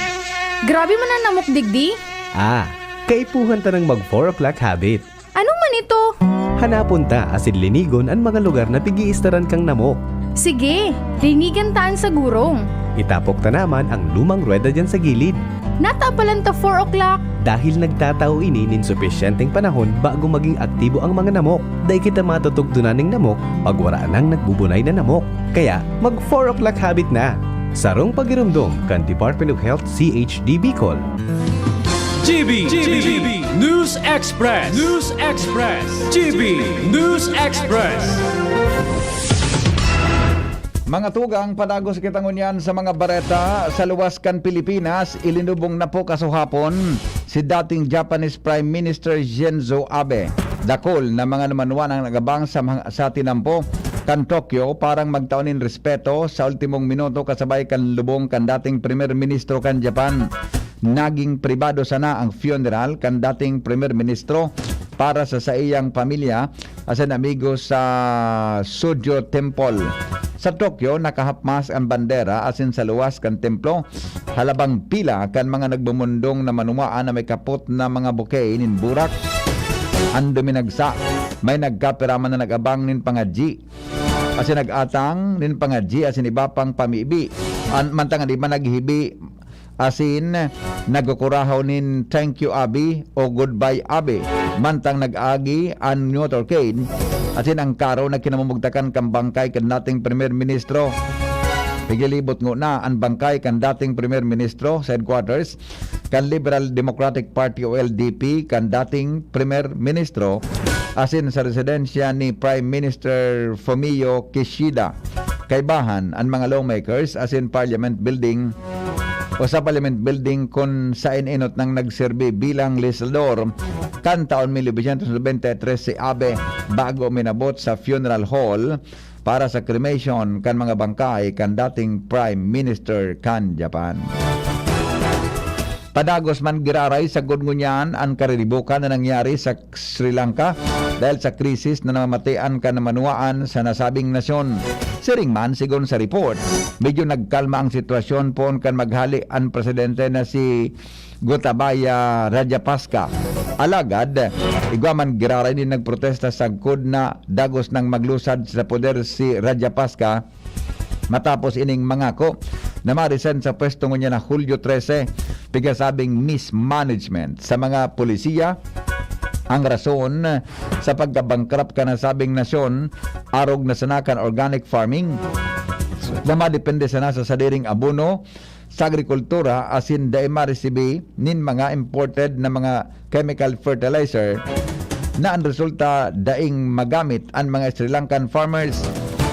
Grabe man an namok digdi. Ah, kaipuhan ta nang mag four o'clock habit. Ano man ito? Hanapon ta asin linigon an mga lugar na pig-iistaran kang namok. Sige, linigan ta an sa gurong. Itapok ta naman ang lumang ruweda diyan sa gilid. Natapalan ta four o'clock. Dahil nagtatao ini nin supisyenteng panahon bago maging aktibo ang mga namok, dai kita matutugtunan nin namok pag wara nang nagbubunay na namok. Kaya, mag four o'clock habit na! Sarong pagiromdom kan Department of Health C H D Bicol. G B, G B, News Express, News Express, G B News Express. Mga tugang, padagos kita ngunyan sa mga bareta sa luwas kan Pilipinas. Ilinubong na po kasuhapon si dating Japanese Prime Minister Shinzo Abe. Dakul na mga numanwan ang nag-abang sa mga, sa tinampo kan Tokyo para magtao nin respeto sa ultimong minuto kasabay kan lubong kan dating Primer Ministro kan Japan. Naging pribado sana ang funeral kan dating Primer Ministro para sa saiyang pamilya asin amigo sa Sugyo Temple. Sa Tokyo, naka-half-mast an bandera asin sa luwas kan templo, halabang pila kan mga nagbumundong na manuwaan na may kapot na mga bouquet nin burak an duminagsa. May nagkapira man na nag-abang nin pangadyi asin nag-atang nin pangadyi asin iba pang pamibi. An, mantang an iba naghihibi asin nagkukurahaw nin "Thank you, Abi" o "Goodbye, Abi." Mantang nag-agi an motorcade asin an karo na kinamumugtakan kan bangkay kan dating Primer Ministro. Piglilibot ngona an bangkay kan dating Primer Ministro sa headquarters kan Liberal Democratic Party o L D P kan dating Primer Ministro asin sa residensya ni Prime Minister Fumio Kishida. Kaibahan, an mga lawmakers asin Parliament Building o sa Parliament Building, kun saen enot nang nagserbi bilang legislador kan taon mil novecientos nobenta y tres si Abe bago minabot sa funeral hall para sa cremation kan mga bangkay kan dating Prime Minister kan Japan. Padagos man giraray sagkod ngunyan an kariribukan na nangyari sa Sri Lanka dahil sa krisis na namamatean kan manuwaan sa nasabing nasyon. Siring man, sigon sa report, medyo nagkalma ang sitwasyon poon kan maghali an presidente na si Gotabaya Rajapaksa. Alagad, igwa man giraray nin nagprotesta sagkod na dagos nang maglusad sa poder si Rajapaksa matapos ining mangako na ma-resign sa pwesto ngunyan na Hulyo trese, pigasabing mismanagement sa mga polisiya ang rason sa pagka-bankrupt kan nasabing nasyon, arog na sana kan organic farming na madepende sana sa sadiring abono sa agrikultura asin dai maresibi nin mga imported na mga chemical fertilizer na an resulta daing magamit an mga Sri Lankan farmers.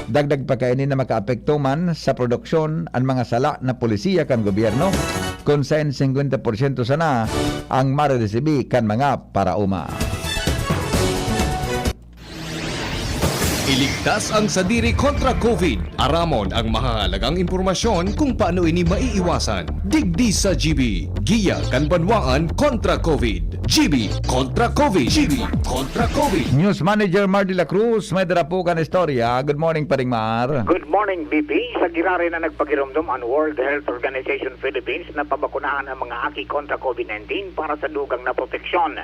Dagdag pa kaini na makaapekto man sa produksyon an mga sala na polisiya kan gobyerno, kun saen singkwenta porsyento sana ang mareresibi kan mga paraoma. Iligtas ang sadiri kontra COVID. Aramon ang mahahalagang impormasyon kung paano ini maiiwasan. Digdi sa G B, Giya kan Banwaan kontra COVID. G B kontra COVID. G B kontra COVID. News Manager Mar de la Cruz, may dara po kan istorya. Good morning, Paring Mar. Good morning, B P. Sa giraray na nagpagiromdom an World Health Organization Philippines na pabakunahan ang mga aki kontra COVID nineteen para sa dugang na proteksyon.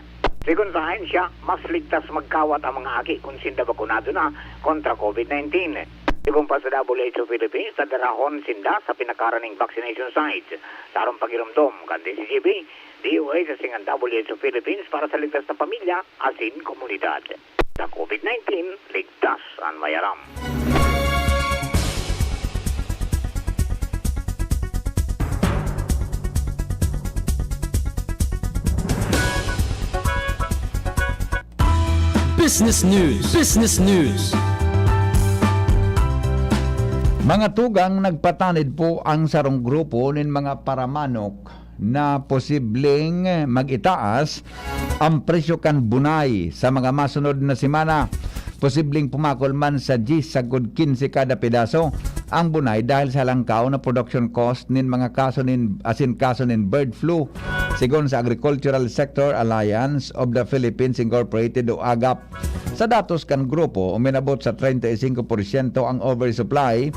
Sigon sa ahensya, mas ligtas magkawat ang mga aki kun sinda bakunado na kontra COVID nineteen. Sigon pa sa W H O Philippines, dadarahon sinda sa pinakaraning vaccination site. Sa harong pagiromdom kan D C G B, D O H asin an W H O Philippines para sa ligtas na pamilya asin komunidad. Sa COVID nineteen, ligtas an may aram. Business News. Business News. Mga tugang, nagpatanid po ang sarong grupo nin mga paramanok na posibleng mag-itaas ang presyo kan bunay sa mga masunod na semana. Posibleng pumakol man sa diyes sagkod kinse kada pedaso ang bunay dahil sa halangkaw na production cost nin mga kaso nin, asin kaso nin bird flu. Sigon sa Agricultural Sector Alliance of the Philippines Incorporated o agap, sa datos kan grupo, uminabot sa treinta y cinco por ciento ang oversupply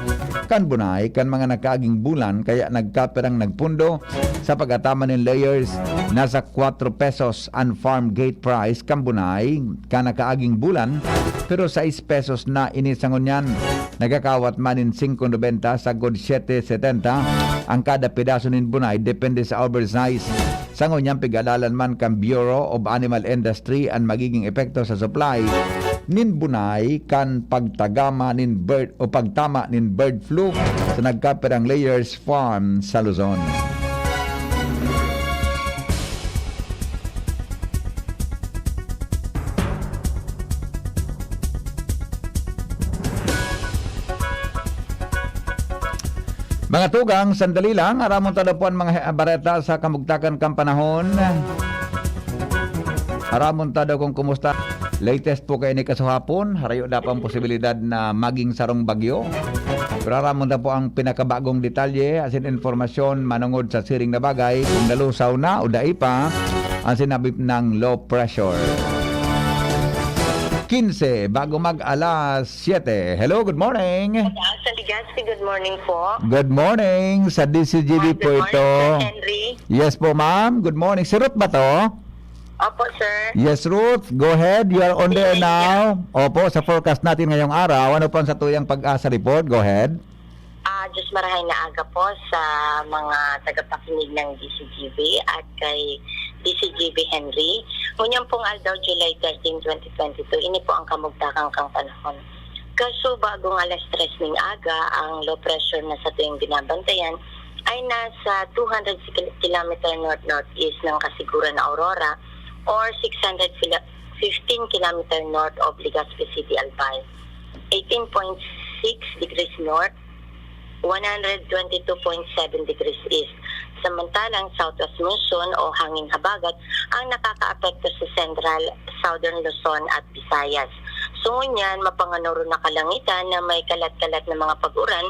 kan bunay kan mga nakaaging bulan, kaya nagkapirang nagpundo sa pag-atama nin layers. Nasa kwatro pesos an farm gate price kan bunay kan nakaaging bulan, pero sais pesos na ini sa ngunyan. Nagkakawat man nin singko nobenta sagkod siyete setenta ang kada pedaso nin bunay, depende sa oversize. Sa ngunyan, pig-aadalan man kan Bureau of Animal Industry an magiging epekto sa supply nin bunay kan pagtagama nin bird o pagtama nin bird flu sa nagkapirang layers farm sa Luzon. Mga tugang, sandali lang. Aramon ta daw po ang mga he-, bareta sa kamugtakan kan panahon. Aramon ta daw kung kumusta. Latest po kaini kasuhapon, harayo daw pang posibilidad na maging sarong bagyo. Pero aramon ta po ang pinakabagong detalye, asin impormasyon manongod sa siring na bagay, kung nalusaw na o dai pa ang sinabi ng low pressure. Quince, bago mag alas siyete. Hello, good morning. Sa Legazpi, good morning po. Good morning. Sa D C G B Good po morning, ito. Sir Henry. Yes po, ma'am. Good morning. Si Ruth ba to? Opo, sir. Yes, Ruth. Go ahead. You are on the air Yes, now. Opo, sa forecast natin ngayong araw. Ano po ang satuyang PAGASA report? Go ahead. Ah, Diyos marahay na aga po sa mga tagapakinig ng D C G B at kay D C G B Henry. Ngunyan pong aldaw, July thirteen, twenty twenty-two, ini po ang kamugtakan kang panahon. Kaso bagong alas tres ning aga, ang low pressure na sa tuwing binabantayan ay nasa two hundred kilometer north-northeast ng Kasiguran na Aurora or six hundred fifteen kilometer north of Legazpi City, Albay, eighteen point six degrees north, one hundred twenty-two point seven degrees east. Samantalang southwest monsoon o hangin habagat ang nakakaapekto sa Central, Southern Luzon at Visayas. So ngunyan, mapanganoro na kalangitan na may kalat-kalat na mga pag-uran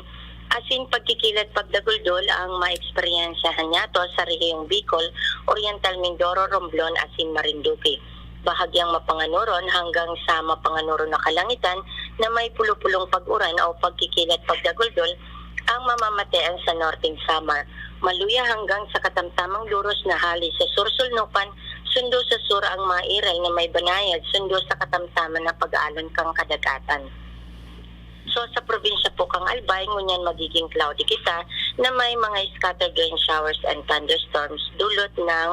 asin pagkikilat pagdaguldol ang maeksperyensyahan niyato sa rehiyong Bicol, Oriental Mindoro, Romblon asin Marinduque. Bahagyang mapanganoron hanggang sa mapanganoron na kalangitan na may pulo-pulong pag-uran o pagkikilat pagdaguldol ang mamamatean sa Norteng Samar. Maluya hanggang sa katamtamang luros na hali sa sursulnupan, sundo sa sur ang mga iral na may banayad, sundo sa katamtaman na pag-aalon kan kadagatan. So, sa probinsya po kang Albay, ngunyan magiging cloudy kita na may mga scattered rain showers and thunderstorms dulot ng,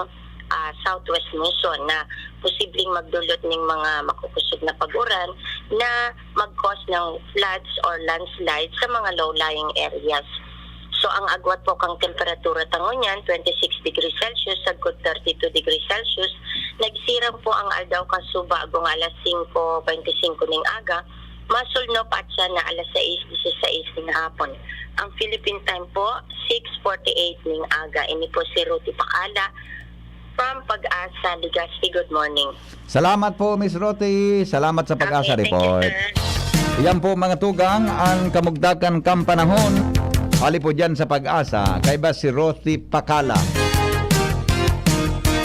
ah, southwest monsoon na posibleng magdulot ning mga makukusog na pag-uran na mag-cause ng floods or landslides sa mga low-lying areas. So, ang agwat po kang temperatura ta ngunyan, twenty-six degrees Celsius sagkod thirty-two degrees Celsius. Nagsirang po ang aldaw kasuba agong alas singko bente singko ning aga, masulnop at siya na alas sais disisais ning hapon. Ang Philippine time po, six forty-eight ning aga. Ini po si Ruthie Pacala from Pag-asa, Legazpi. Good morning. Salamat po, Miss Ruthie. Salamat sa Pag-asa Okay, thank you, Report. sir. Yan po, mga tugang, ang kamugtakan kan panahon. Hali po dyan sa Pag-asa, kaiba si Ruthie Pacala.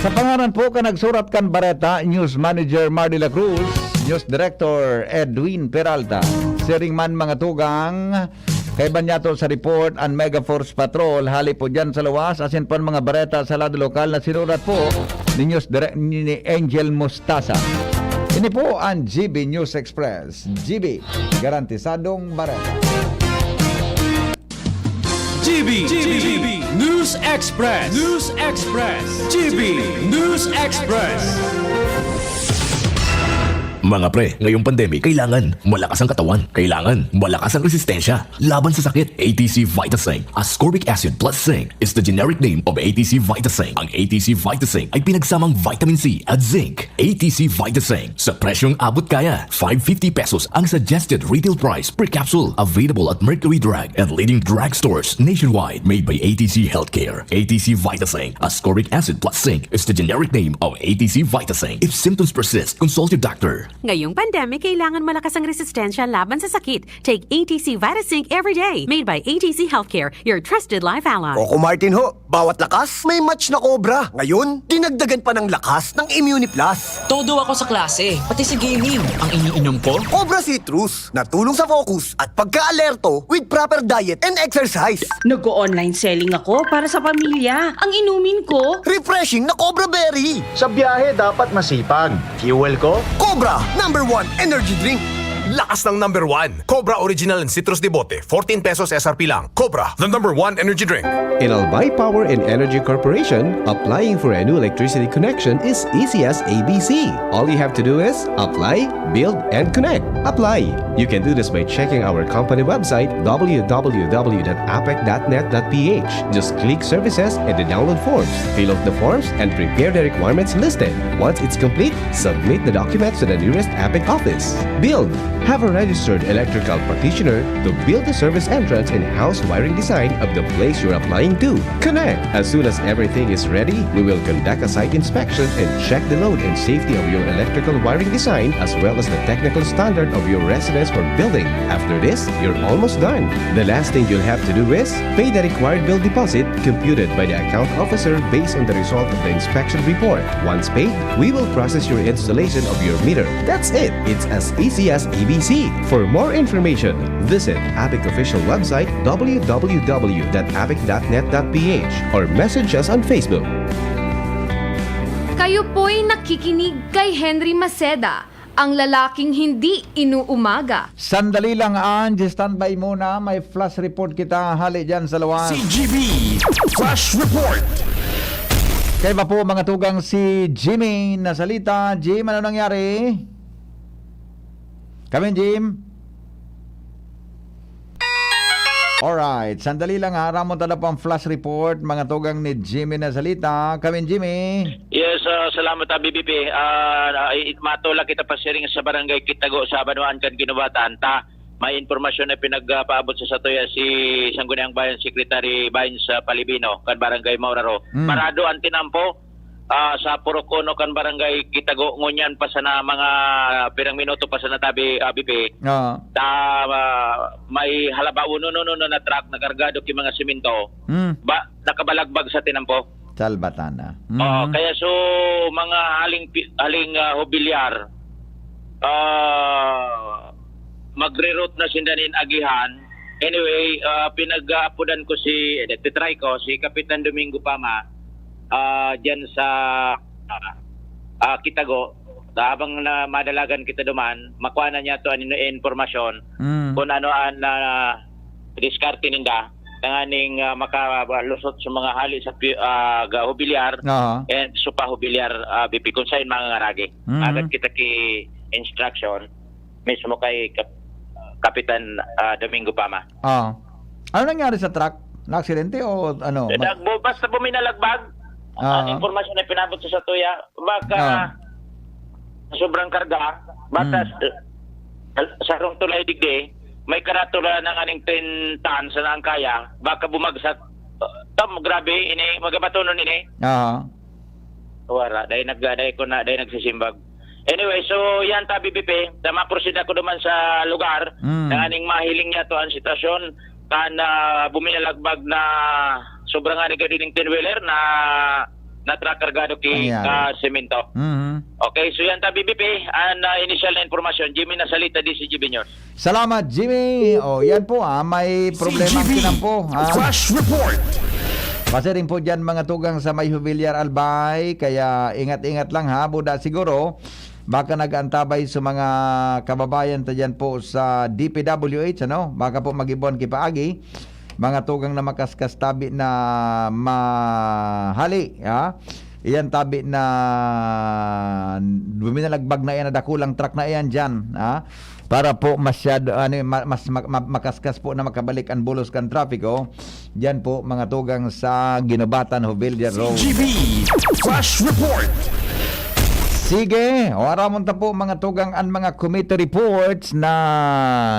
Sa pangaran po kan nagsurat kan bareta, News Manager Mar de la Cruz, News Director Edwin Peralta. Siring man, mga tugang, kaiba niyato sa report an Mega Force Patrol, hali po dyan sa luwas, asin po an mga bareta sa lado lokal na sinurat po ni News Dire-, ni, ni Angel Mostasa. Ini po an G B News Express. G B, garantisadong bareta. G B, G B, News Express, News Express, G B News Express. Mga pre, ngayong pandemic, kailangan malakas ang katawan. Kailangan malakas ang resistensya laban sa sakit. A T C Vitasing, ascorbic acid plus zinc, is the generic name of A T C Vitasing. Ang A T C Vitasing ay pinagsamang vitamin C at zinc. A T C Vitasing, sa presyong abot kaya. Five fifty pesos ang suggested retail price per capsule. Available at Mercury Drug and leading drugstores nationwide. Made by A T C Healthcare. A T C Vitasing, ascorbic acid plus zinc, is the generic name of A T C Vitasing. If symptoms persist, consult your doctor. Ngayong pandemic, kailangan malakas ang resistensya laban sa sakit. Take A T C Vitazinc every day. Made by A T C Healthcare, your trusted life ally. Coco Martin ho, bawat lakas may match na Cobra. Ngayon, dinagdagan pa ng lakas ng Immuniplus. Todo ako sa klase, pati sa gaming. Ang iniinom ko? Cobra Citrus, na tulong sa focus at pagka-alerto with proper diet and exercise. Nag-o-online selling ako para sa pamilya. Ang inumin ko? Refreshing na Cobra Berry. Sa biyahe, dapat masipag. Fuel ko? Cobra, number one energy drink. Lakas ng number one. Cobra Original and Citrus de Bote, fourteen pesos S R P lang. Cobra, the number one energy drink. In Albay Power and Energy Corporation, applying for a new electricity connection is easy as A B C. All you have to do is apply, build, and connect. Apply. You can do this by checking our company website, w w w dot apec dot net dot p h. Just click services and the download forms. Fill out the forms and prepare the requirements listed. Once it's complete, submit the documents to the nearest APEC office. Build. Have a registered electrical practitioner to build the service entrance and house wiring design of the place you're applying to. Connect. As soon as everything is ready, we will conduct a site inspection and check the load and safety of your electrical wiring design as well as the technical standard of your residence or building. After this, you're almost done. The last thing you'll have to do is pay the required bill deposit computed by the account officer based on the result of the inspection report. Once paid, we will process your installation of your meter. That's it. It's as easy as A B C. For more information, visit APEC official website, w w w dot apec dot net dot p h, or message us on Facebook. Kayo po'y nakikinig kay Henry Maceda, ang lalaking hindi inuumaga. Sandali lang, Ange. Standby muna. May flash report kita hali dyan sa luwas. C G B Flash Report. Kaiba po, mga tugang, si Jimmy Nasalita. Jim, ano nangyari? Kami, Jim? Alright, sandali lang ha. Ramon, tada pang flash report, mga tugang ni Jimmy Nasalita. Kami, Jimmy. Yes, ah, salamat, ah, B B P. Ah, ah, i-, matulak kita pasiring sa Barangay Kitago sa Banwaan kan Guinobatan. Ta, may impormasyon na pinagpaabot sa satuya si Sangguniang Bayan Secretary Vines, ah, Palibino, kan Barangay Mauraro. Mm. Parado ang tinampo, ah, sa Purok Uno kan Barangay Kitago, ngunyan pa sana mga pirang minuto pa sana tabi, ah, B P. Oo. Ta, ah, may halabaw, no, no, no, no, na truck na kargado ki mga simento. Mm. Ba, nakabalagbag sa tinampo. Salbatana. Oo, Mm. kaya so, mga haling pi-, haling, ah, hobilyar, ah, magre-route na sinda nin agihan. Anyway, ah, pinag-aapodan ko si, eh, titry ko, si Kapitan Domingo Pama, ah, dyan sa, ah, ah, Kitago. Habang na madalagan kita duman, makuha na niya to an in-, impormasyon Mm. kung ano an, ah, diskarte ninda. Tanganing, ah, makalusot sa mga hali sa pi-, ah, ga-, hobilyar, Aha. and supa hobilyar, ah, B P, kung saan mga ngaragi. Mhm. Agad kita ki instruction mismo kay Kap-, Kapitan, ah, Domingo Pama. Ah. Ano nangyari sa truck? Na-aksidente o ano? Eh, Ma- nagbo-, basta buminalagbag. Ah. Ang impormasyon na pinabot sa satuya, baka Ah. sobrang karga, baka Hmm. sa, sa sarong tulay digdi, may karatula na nganing ten tons na ang kaya, baka bumagsak. Tam, grabe, ini, magabatonon ini. Ah. Wala, dahil nag-, dahil ko na, dahil nagsisimbag. Anyway, so yan ta, B P P, na maproceed ako naman sa lugar, Hmm. na aning mahiling niya to ang sitwasyon, kan, ah, buminalagbag na sobra nga ni gadining ten-wheeler na, na truck kargado ki, Nangyari. ah, semento. Mhm. Okay, so yan ta, B P P, ang, ah, initial na impormasyon, Jimmy Nasalita, D C G B News. Salamat, Jimmy. O, yan po, ah, may problema ang G B, tinampo, ah. Flash Report. Pasiring po dyan, mga tugang sa may Jubilar Albay, kaya ingat-ingat lang, ha, buda siguro, baka nag-antabay sa mga kababayan ta dyan po sa D P W H, ano? Baka po mag-ibuan ki paagi, mga tugang na makaskas tabi na mahali, ha? Iyan tabi na buminalagbag na iyan na dakulang truck na iyan dyan, ha? Para po masyado, ano, ma-, mas ma-, ma-, makaskas po na makabalik ang bulos kan trapiko. Diyan po, mga tugang sa Guinobatan, Jubilar Road. C G B Flash Report. Sige, o aramon ta po, mga tugang, ang mga committee reports na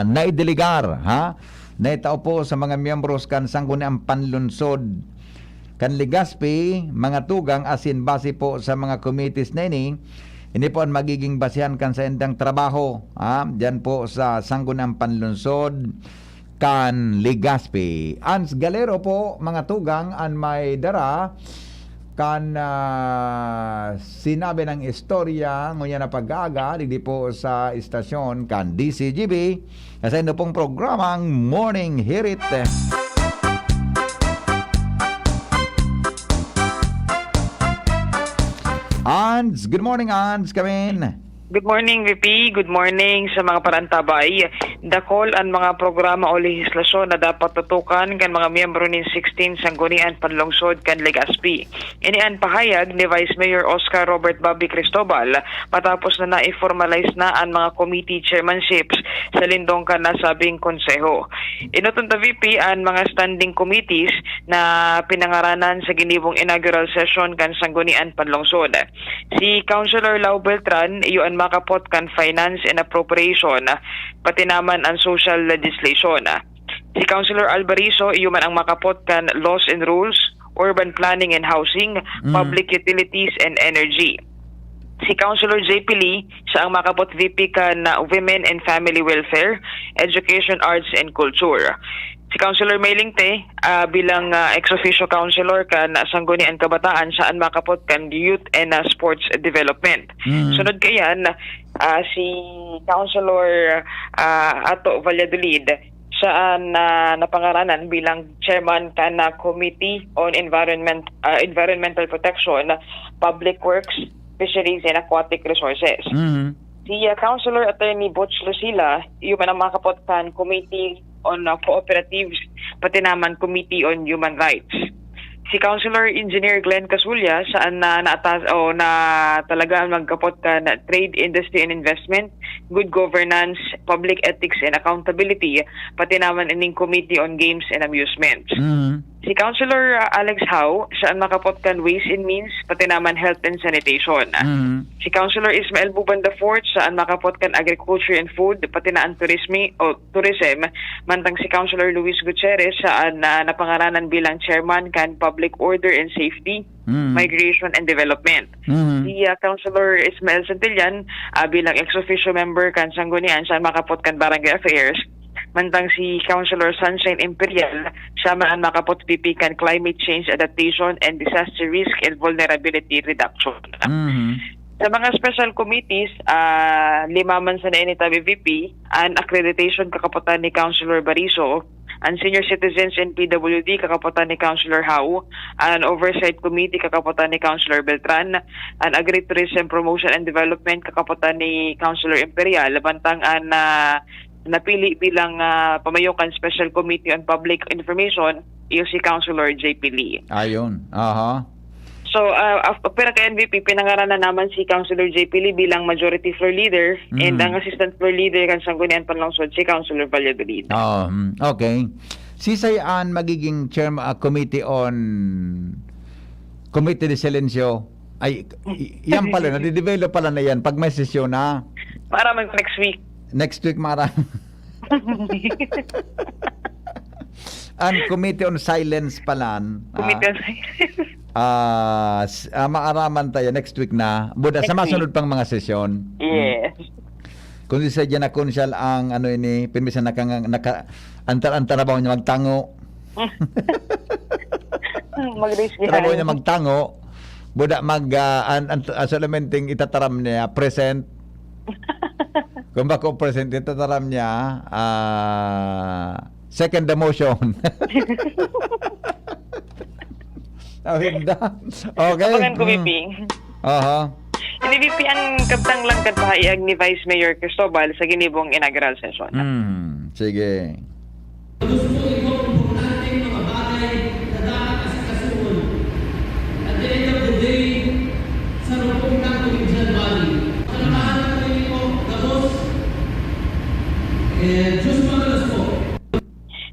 naidelegar, ha? Naitao po sa mga miyembros kan Sangguniang Panlunsod kan Legazpi, mga tugang, asin base po sa mga committees na ini, ini po ang magiging basehan kan saindang trabaho, ha? Diyan po sa Sangguniang Panlunsod kan Legazpi. Ans Galero po, mga tugang, an may dara kan, ah, sinabi ng istorya ngunyan na pag-aaga, digdi po sa istasyon kan D C G B. Sa inyo pong programang Morning Hirit. Ans, good morning, Ans, kamin. Good morning, V P. Good morning sa mga parantabay. Dakol an mga programa o lehislasyon na dapat tutukan kan mga miyembro nin sixteen Sanggunian Panlungsod kan Legazpi. Ini an pahayag ni Vice Mayor Oscar Robert Bobby Cristobal matapos na nai-formalize na an mga committee chairmanships sa lindong kan nasabing konseho. Enoton ta, V P, an mga standing committees na pinangaranan sa ginibong inaugural session kan Sanggunian Panlungsod. Si Councilor Lau Beltran, iyo an makapot kan Finance and Appropriation, pati naman an Social Legislation. Si Councilor Albarizo, iyo man ang makapot kan Laws and Rules, Urban Planning and Housing, Mm. Public Utilities and Energy. Si Councilor J P Lee, siya ang makapot V P kan, ah, Women and Family Welfare, Education, Arts and Culture. Si Councilor May Lingte, ah, bilang, ah, ex officio councilor kan Sanggunian Kabataan, siya ang makapot kan Youth and, ah, Sports Development. Mm. Sunod kaiyan, ah, si Councilor, ah, Ato Valladolid, siya ang, ah, napangaranan bilang chairman kan, ah, Committee on Environment, ah, Environmental Protection, Public Works, Fisheries and Aquatic Resources. Mhm. Si, ah, Councilor Attorney Butch Lucila, iyo man ang makapot kan Committee on, ah, Cooperatives, pati naman Committee on Human Rights. Si Councilor Engineer Glenn Casulla, siya ang na, naatas-, o na talaga ang magkapot kan Trade, Industry and Investment, Good Governance, Public Ethics and Accountability, pati naman ining Committee on Games and Amusements. Mhm. Si Councilor, ah, Alex Hau, siya an makapot kan Ways and Means, pati naman Health and Sanitation. Mhm. Si Councilor Ismael Buban the fourth, siya an makapot kan Agriculture and Food, pati na an turismi-, o tourism, mantang si Councilor Luis Gutierrez, siya an, ah, napangaranan bilang chairman kan Public Order and Safety, Mhm. Migration and Development. Mhm. Si, ah, Councilor Ismael Santillan, ah, bilang ex officio member kan Sanggunian, siya an makapot kan Barangay Affairs. Mantang si Councilor Sunshine Imperial, siya man an makapot VP kan Climate Change Adaptation and Disaster Risk and Vulnerability Reduction. Mhm. Sa mga special committees, ah, lima man sana ini ta VP, an accreditation kakapotan ni Councilor Bariso, an Senior Citizens and P W D kakapotan ni Councilor Hau, an Oversight Committee kakapotan ni Councilor Beltran, an Agri-Tourism Promotion and Development kakapotan ni Councilor Imperial, bantang an, ah, napili bilang, ah, pamayo kan Special Committee on Public Information, iyo si Councilor J P Lee. Ayun. Aha. So, ah, af-, pira ka N V P, pinangaranan naman si Councilor J P Lee bilang majority floor leader and Mm. ang assistant floor leader kan Sanggunian Panlungsod, si Councilor Valladolid. Ah, mm, okay. Sisay an magiging chairman, ah, committee on, Committee de Silencio? Ay, i-, yan pala, nadidevelop pala na yan pag may sesyon na. Maaraman ko next week. Next week, maaraman. An Committee on Silence palan, ah, Committee on Silence. ah, s-, ah, maaraman tayo next week na. Buda, sa Next week. masunod pang mga sesyon. Yes. Kung di sa dyan na konsyal ang ano ini, pinmisan nakanga-, naka-, antar-antar na ba niya magtango? Mag-raise Trabaho niya behind. magtango. Buda mag, ah, an-, an-, ah, solamente itataram niya, present. Kung bako present, itataram niya, ah, second demotion. Awinda. Okay. Abangan ko, Mm. VP. Aha. Ini, VP, ang kabtang lang kan pahayag ni Vice Mayor Cristobal sa ginibong inaugural session. Hmm, sige. Gusto ikaw importanteng mga bagay na dapat asikasuhon. At the end of the day, sa rupong kang Collegial Body. Pagkakahan ko rin ito, gabos. Eh, Diyos mamalas po.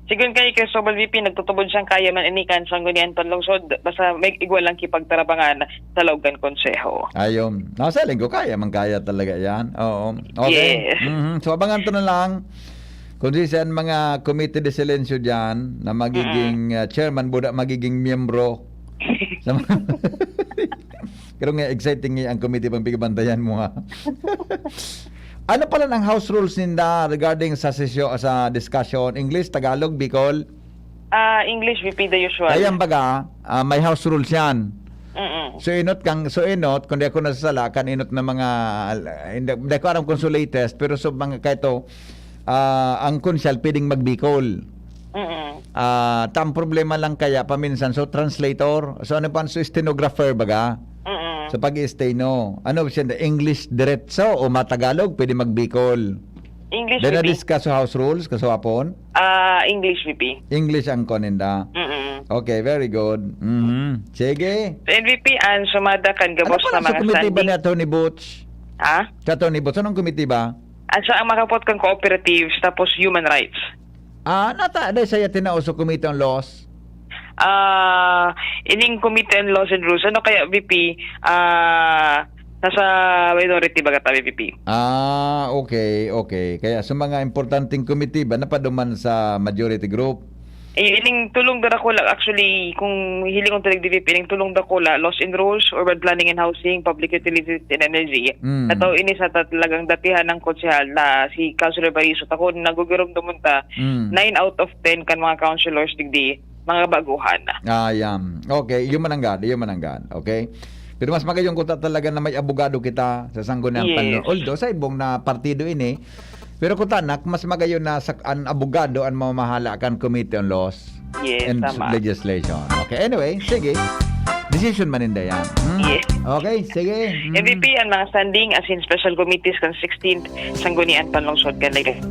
Sigon kay Cristobal, VP, nagtutubod siyang kaya man ini kan Sanggunian Panlungsod, basta may igwa lang kipagtarabangan sa laog kan konseho. Ayun. Nasa linggo, kaya man kaya talaga yan. Oo. Okay. Yes. Mhm. So, abangan to na lang kung sisay an mga Committee de Silencio dyan na magiging, Mm. ah, chairman, buda magiging miyembro. Sa mga Pero nga, exciting nga ang committee pang pigabantayan mo, ha? Ano pala ang house rules ninda regarding sa sesyo-, sa discussion? English, Tagalog, Bicol? Ah, English, VP, the usual. Kaya baga, ah, may house rules yan. Mm-mm. So, inot kang, so, inot, kung di ako nasasala, kan inot na mga, hindi, di ko alam kung sa latest, pero sa mga kaito, ah, ang konsyal pwedeng magbikol. Mm-mm. Ah, ta ang problema lang kaya paminsan, so, translator. So, ano pa, so, stenographer baga? Mm-mm. So, pag-steno. Ano siya, English diretso o matagalog, pwede magbikol? English, Then, VP. na-discuss sa house rules, kaswapon? Ah, English, VP. English ang kuan ninda? Mm-mm. Okay, very good. Mhm. Sige. N V P, ang sumada kan Ano gabos pala na sa mga komitiba standing. ni Attorney Butch? Ha? Sa Attorney Butch, anong komitiba? Ang sa ang makapot kan cooperatives, tapos human rights. Ah, nata, dahil sa tinao sa Committee on Laws? Ah, ining Committee on Laws and Rules. Ano kaya, V P? Ah, nasa minority baga ta, V P. Ah, okay, okay. Kaya sa mga importanteng komitiba, napaduman sa majority group. Eh, ining tulong darakula, actually, kung hilingon ta digdi, V P, ining tulong darakula, Laws and Rules, Urban Planning and Housing, Public Utilities and Energy. Mm. Ataw ini sa ta-, talagang datihan ng konsehal na si Councilor Bariso. Takon, nagugurumdumon ta, Mm. nine out of ten kan mga councilors digdi, mga baguhan. Ah, yan. Okay, yun man ang gad, yun man ang gad. Okay? Pero mas magayon ko ta talaga na may abogado kita sa Sangguniang Yes. Panlungsod. Although, sa ibong na partido ini, pero kung tanak, mas magayon na sa, an abogado ang mamahala kan Committee on Laws Yes, and tama. Legislation. Okay, anyway, sige. Decision man ninda yan. Hmm? Yes. Okay, sige. Hmm. M V P, ang mga standing as in special committees kan sixteenth Sanggunian Panlungsod kan Legazpi.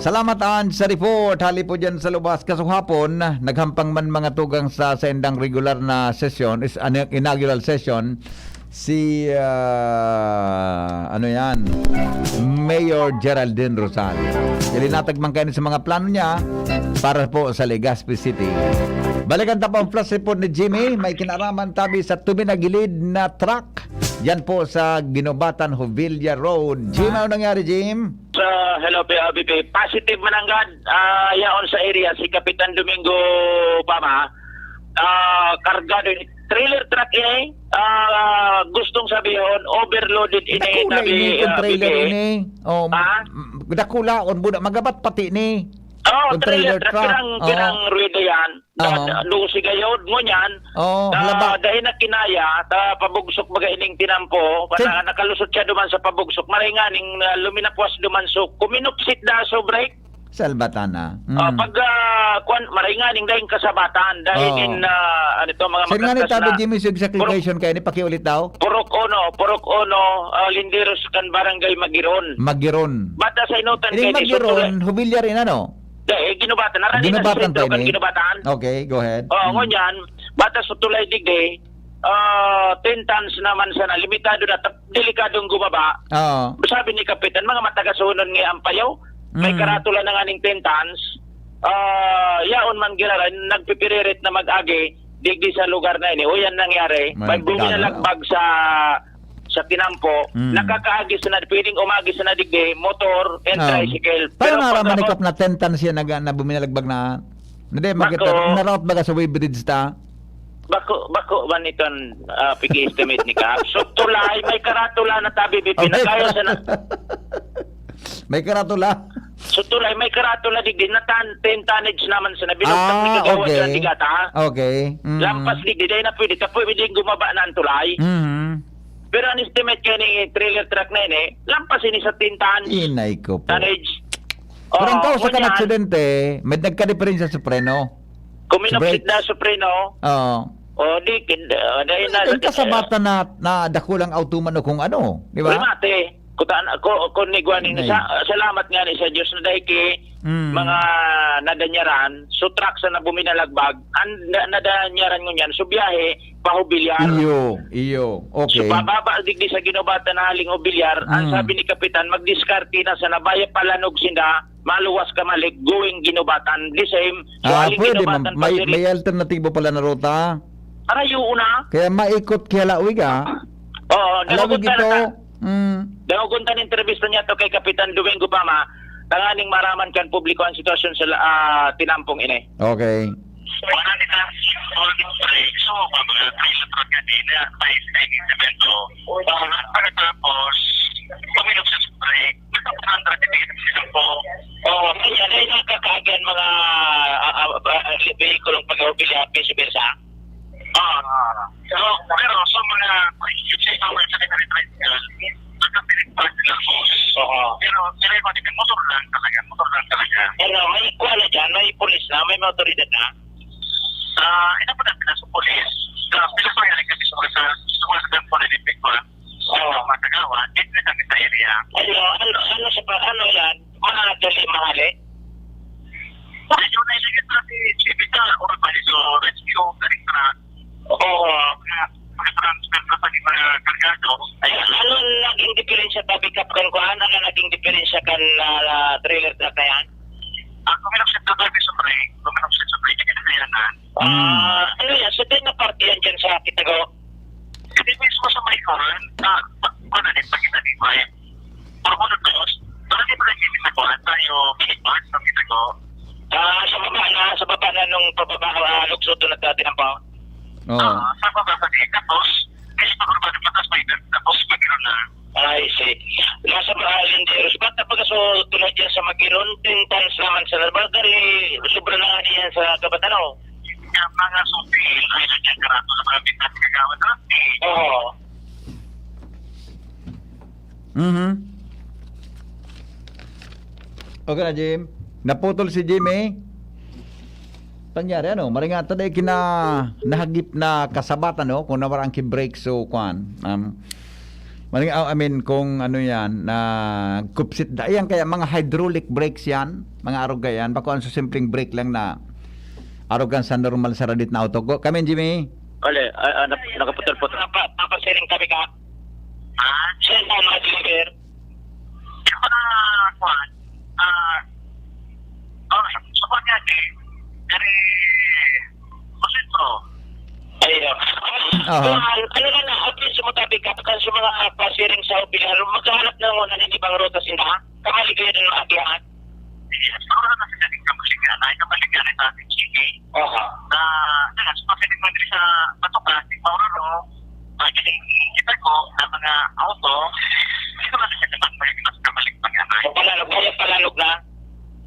Salamat, Ange, sa report. Hali po dyan sa lubas. Kasuhapon, naghampang man mga tugang sa saindang regular na sesyon, is, ano, inaugural session, si, ah, ano yan, Mayor Geraldine Rosal. Ilinatag man kayo sa mga plano niya para po sa Legazpi City. Balikan ta po ang flash report ni Jimmy. May kinaraman tabi sa tuminagilid na truck. Yan po sa Ginobatan, Jovilla Road. Jim, ano nangyari, Jim? Sa hello, P O B P. Positive mananggad, ah, yaon sa area si Kapitan Domingo Pama. Ah, kargado ini. Trailer truck ini. Ah, gustong sabihon, overloaded ini. Dakula tabi, ini kung ah, trailer bibi. ini. Oh, Ha? m- dakula on buda magabat pati ni. Oh, Kung trailer, trailer truck. truck. Pirang, Oo. pirang rueda yan. Oo. Da- Dosi gayod mo niyan. Oh, Ah, halaba. Dahil na kinaya, ta pabugsok baga ining tinampo, Sin- para nakalusot siya duman sa pabugsok, maray nga ning ah, luminapuas duman so kuminupsit da so brake. Salbatana. Mm. Ah, pag ah, kwan, maray nga ning dahil kasabatan, dahil Oo. in ah, ano to, mga Sir nga ni magkaskas Tabi na Jimmy, so exact Puro- location kayo ni, pakiulit daw. Purok Uno, Purok Uno, ah, Linderos kan Barangay Magiron. Magiron. Bata sa inutan Ining kay ni Sutol- Magiron, Hubilyar in ano? Da, eh, Ginobatan. Narani na sa Ginobatan sentro pa kan ini? Ginobatan. Okay, go ahead. Oo, Mm. ngunyan, bata sa tulay digdi, ah, ten tons naman sana, limitado na, tap- delikadong gumaba. Oo. Sabi ni Kapitan, mga matagasunon nga ang payaw, may Mm. karatula na nga ning ten tons, ah, yaon man giraran, nagpipiririt na mag-agi, digdi sa lugar na ini. O yan nangyari, May may buminalagbag sa sa tinampo, Mm. nakakaagi sana, pwedeng umagi sana digdi, motor and Oo. tricycle. Pero nga pag- manikop na ten tons siya nag, na buminalagbag na. Hindi, Bako. magkita, naraot baga sa weighbridge ta? Bako, bako man iton ah, pig-estimate ni Kap. So, tulay, may karatula na tabi, Oh, may pinakaya sana. May karatula? So, tulay, may karatula digdi, na tan, ten tonnage naman sana. Binugtak Ah, ni Kagawa okay. sa Ligata, ha? Okay. Mm. Lampas digdi, dahil na pwede, ta pwede gumaba na ang tulay. Mhm. Pero ang estimate kaya ni trailer truck na ini, lampas ini sa ten tons. Inay ko po. Tonnage. Pero ang Oo, kausa kan ngunyan, aksidente, may nagkadiperensa sa preno. Kuminupsit Sa brakes. na sa preno. Oo. O, di, kin, uh, dahil na, Ang kasabat na, na, na dakulang auto man o kung ano, di ba? Primate. Kutaan ako, kung ni Guaning, Nay. sa, salamat nga ni sa Diyos na dahil ki Mm. mga nadanyaran, so truck sa nabuminalagbag, ang na, nadanyaran ngunyan, so biyahe, pahubilyar. Iyo, iyo. So, Okay. pababa digdi sa Ginobatan na haling Hubilyar, ang Mm. sabi ni Kapitan, mag-diskarte na sana, baya palanog sinda, maluwas ka malik, going Ginobatan, the same. So, Ah, haling pwede Ginobatan man. May, pa diri. may alternatibo pala na ruta. Aray, oo na. Kaya maikot kaya lawig, ah. Oo, Alam mo nagugunta na gito? ta. Mm. Nagugunta na intervista niya to kay Kapitan Domingo Pama, tanganing maraman kan publiko ang sitwasyon sa la- ah, tinampong ini. Okay. Wala nila all the break. So, mga trailer truck nga din na may segmento. Pagkatapos, pumilog sa brake. Nagpapanandra din sila po. Oo, kaya na yung nakakaagan mga ah, ah, ah, vehikulong pag-aubilya, vice versa. Ah, so, pero sa mga sa mga tricycle, nagkapilit pa sila po. Oo. Pero sila yung mga motor lang talaga, motor lang talaga. Ano, may kuha na dyan, may pulis na, may mga otoridad na. Ah, ina po natin sa pulis. Sa pulis pa yan, kasi sa mga sa, sa mga sa police pa. Oo. Mga kagawad, hindi na kami sa area. Ano, ano, ano sa pa, ano yan? Mga dali, mahali? Ayun, ay sige sa si Chibita, o ba ito, rescue, director. Oo. Mga transfer na sa mga kargado. Ay, ano naging diferensya, tabi ka, kan kuan? Ano naging diferensya kan ah, trailer truck na yan? Ah, kuminapsit na kami sa break. Kuminapsit sa break. Hindi na yan, ah. Ah, ano yan? Sa tayo na parte yan dyan sa Kitago? Hindi mismo sa may kuan. Ah, pa- ano din, pag kita di ba eh? Puro ko nagkaos. Parang di ba nagkikita ko? Tayo, Big Mart, sa Kitago. Ah, sa baba na, sa baba na nung pababa, ah, lugso doon nagdadinampaw. Oo. Ah, sa baba sa di. Tapos, kasi pag rumado pa, tapos may tapos pag gano'n na. I see. Nasa mga linderos. Ba't napag so tulad yan sa Magiron, ten tons naman sa Narbagan, eh, sobra na nga niyan sa Kabatanaw. Yung mga sutil, ay, sa dyan, karato sa mga bitas, kagawa na, eh. Oo. Mhm. Okay na, Jim. Naputol si Jimmy. Tanyari, ano? Maring ata dahil kina nahagip na kasabatan, no? Kung nawaraan ki brake, so, kwan. Um, maring, oh, I mean, kung ano yan, na kupsit da. Ayan, kaya mga hydraulic brakes yan, mga arog yan. Bako ang susimpleng brake lang na arogan sa normal sa radit na auto. Go, come in, Jimmy. Wala, ah, ah, nap-, nakaputol-putol. Napa-, napasiring kami ka? Ha? Siya na mga deliver. Di ba, kuwan? Ah, oh, sa kuwan nga, eh. Dari, Kusitro. Ayun. Aha. Kuwan, ano na na, at least, matabi ka, kan sa mga pasiring sa Pilar, maghahanap na muna ng ibang ruta sila. Kamali kayo ng agihan. Yes, siguro na sila din kamaligan. Ay, kamaligan ito, sige. Aha. Na, na, sa mga pinagmamili sa Patuka, si Mauro, no? Ay, kasi kita ko na mga auto, hindi naman na siya naman pwede mas kamalik pag-anay. Palalog, kaya palalog na.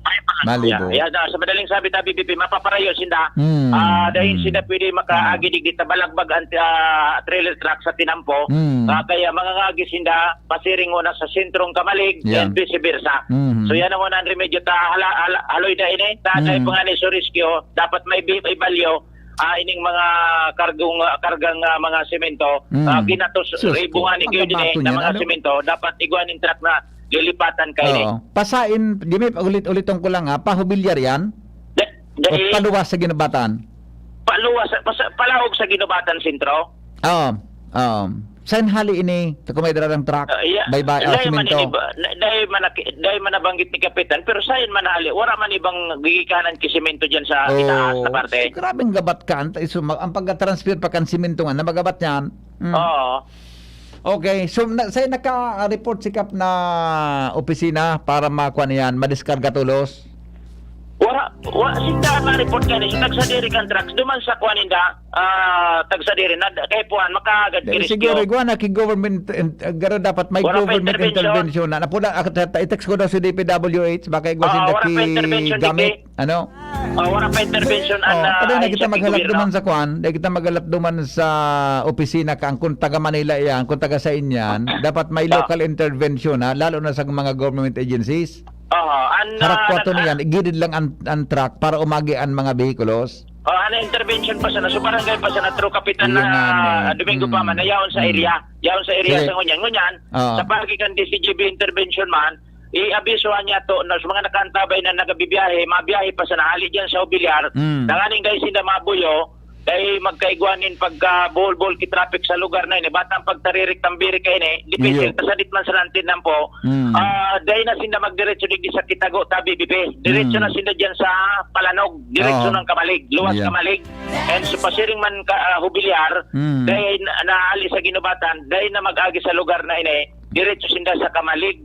Kaya palalog. Malibo. Yan, ah, sa madaling sabi, tabi, B P, mapaparayo sinda. Hmm. Ah, dahil Hmm. sinda pwede makaagi digdi ta balagbag ang, ah, trailer truck sa tinampo. Hmm. Ah, kaya mangangagi sinda, pasiring muna sa sentrong Kamalig, Yan. and vice versa. Mhm. So, yan ang unang remedyo. Ta, hala, hala, haloy na ini. Ta, Mm. dahil pa nga ni Surisky, dapat may bi-, may balyo, ah, ining mga kargong, ah, kargang, ah, mga semento, Mm. ah, ginatos, Sus ko, ribungan ni Guyod ini magabato na niyan, mga ano? semento, dapat igwa ning truck na lilipatan kaini. Oo. Pasain, Jimmy, ulit-uliton ko lang, ha, pahubilyar yan? Da-, O dahil paluwas sa Ginubatan? Paluwas, pas-, palaog sa Ginubatan Sentro? Oo, oo. Sain hali ini? Kung may darang truck, Ah, iya, baybay, ah, dahil man simento. ini ba, na, dahil man naki-, dahil man nabanggit ni Kapitan, pero sain man hali, wala man ibang gigikanan ki simento dyan sa Oh, itaas na parte. So, grabeng gabat ka, anta, iso, ma-, ang pagka-transfer pa kan simento nga, na magabat niyan. Mm. Oo. Okay, so, na, sain naka-report si Kap na opisina para makuha niyan, madiskarga tolos? Wala, wa, sinda na-report ka ni, nagsadiri kan trucks, duman sa kuha ninda, ah, tagsadiri na, kay Puan, makaagad Dahil ki rescue. Siguro, igwa na ki government, eh, garo dapat may Wala pa government intervention. intervention na. Napula, ah, ta-, ta-, i-text ko daw si D P W H, baka igwa Oo, sinda wala pa ki intervention, gamit, D P. Ano? Oh, wala pa intervention Oh, an, ah, pero na ahensya kita ki maghalat gobyerno. Duman sa kwan, na kita maghalat duman sa opisina ka, ang kung taga Manila yan, kung taga sa inyan, dapat may Ah. local intervention, ha, lalo na sa mga government agencies. Oo, an, Harak ah, kwarto nag-, na yan, igilid lang ang, ang truck para umagi ang mga behikulos. Oh, ano, intervention pa sana, so barangay pa sana, through Kapitan Iyon na, nga, no. ah, Domingo Mm. pa man, na yaon sa Mm. area, yaon sa area Sige. sa ngunyan. Ngunyan, Oo. sa pagi kan D C G B intervention man, i-abisohan niya to, na sa mga nakaantabay na nagabibiyahe, mabiyahe pa sana, hali dyan sa Obilyar, Mm. tanganing dahil sila mabuyo, dahil magkaigwa nin pagkabuhol-buhol ki traffic sa lugar na ini, batang pagtaririk tambiri ka ini, depende Iyo. ta sadit man sa nantin nan po, Mm. ah, dahil na sinda magdiretso digdi sa Kitago, tabi, bibi. Diretso Mm. na sinda dyan sa Palanog, diretso Oo. ng Kamalig, luwas Yeah. Kamalig. And sa pasiring man ka, ah, Hubilyar, Mm. dahil na, naali sa Ginubatan, dahil na mag-agi sa lugar na ini, diretso sinda sa Kamalig,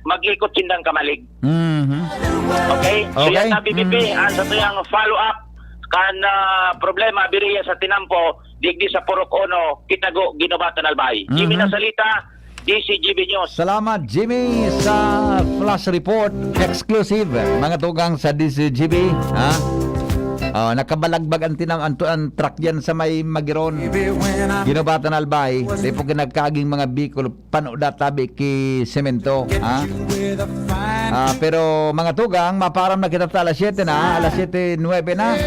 mag-ikot sindang Kamalig. Mhm. Okay? So, Okay. yan, tabi, bibi, Mm. ang sa tuyang follow-up, kan, ah, problema, biriya sa tinampo, digdi sa Purok Uno, Kitago, Ginubatan, Albay. Jimmy Mhm. Nasalita, D C G B News. Salamat, Jimmy, sa flash report. Exclusive, mga tugang sa D C G B, ha? Oh, nakabalagbag ang tinam-, ang tu-, ang truck diyan sa may Magiron. Ginubatan, Albay. Di po ginagkaging mga bikol, pano databi ki semento, ha? Ah, pero mga tugang, maparam na kita ta alas siyete na, alas siyete nuebe na.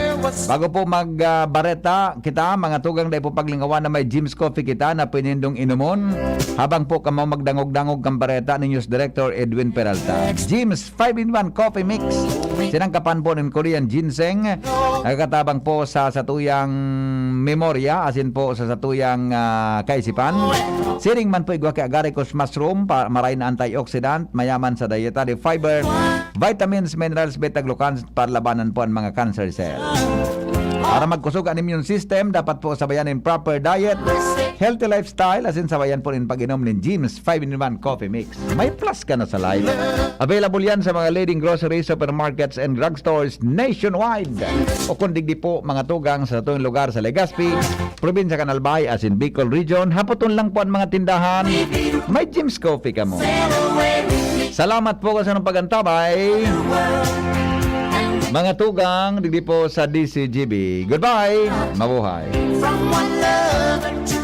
Bago po mag, ah, bareta kita, mga tugang, dai po paglingawan na may Jim's Coffee kita na pwede nindong inumon. Habang po kamo magdangog-dangog kan bareta ni News Director Edwin Peralta. Jim's five-in-one Coffee Mix. Sinangkapan po nin Korean ginseng. Nakakatabang po sa satuyang memorya, asin po sa satuyang, ah, kaisipan. Siring man po igwa ki agaricus mushroom, pa-, maray na antioxidant, mayaman sa dietary fiber, vitamins, minerals, beta-glucans, para labanan po ang mga cancer cell. Para magkusog ang immune system, dapat po sabayan nin proper diet, healthy lifestyle, asin sabayan po nin pag-inom nin Jim's five-in-one Coffee Mix. May plus ka na sa life. Available yan sa mga leading groceries, supermarkets, and drugstores nationwide. O kung digdi po, mga tugang sa satuyang lugar sa Legazpi, probinsya kan Albay, asin Bicol Region, hapoton lang po ang mga tindahan. May Jim's Coffee kamo. Salamat po sa inyong pag-antabay. Mga tugang, digdi po sa D C G B. Goodbye. Mabuhay. From one lover to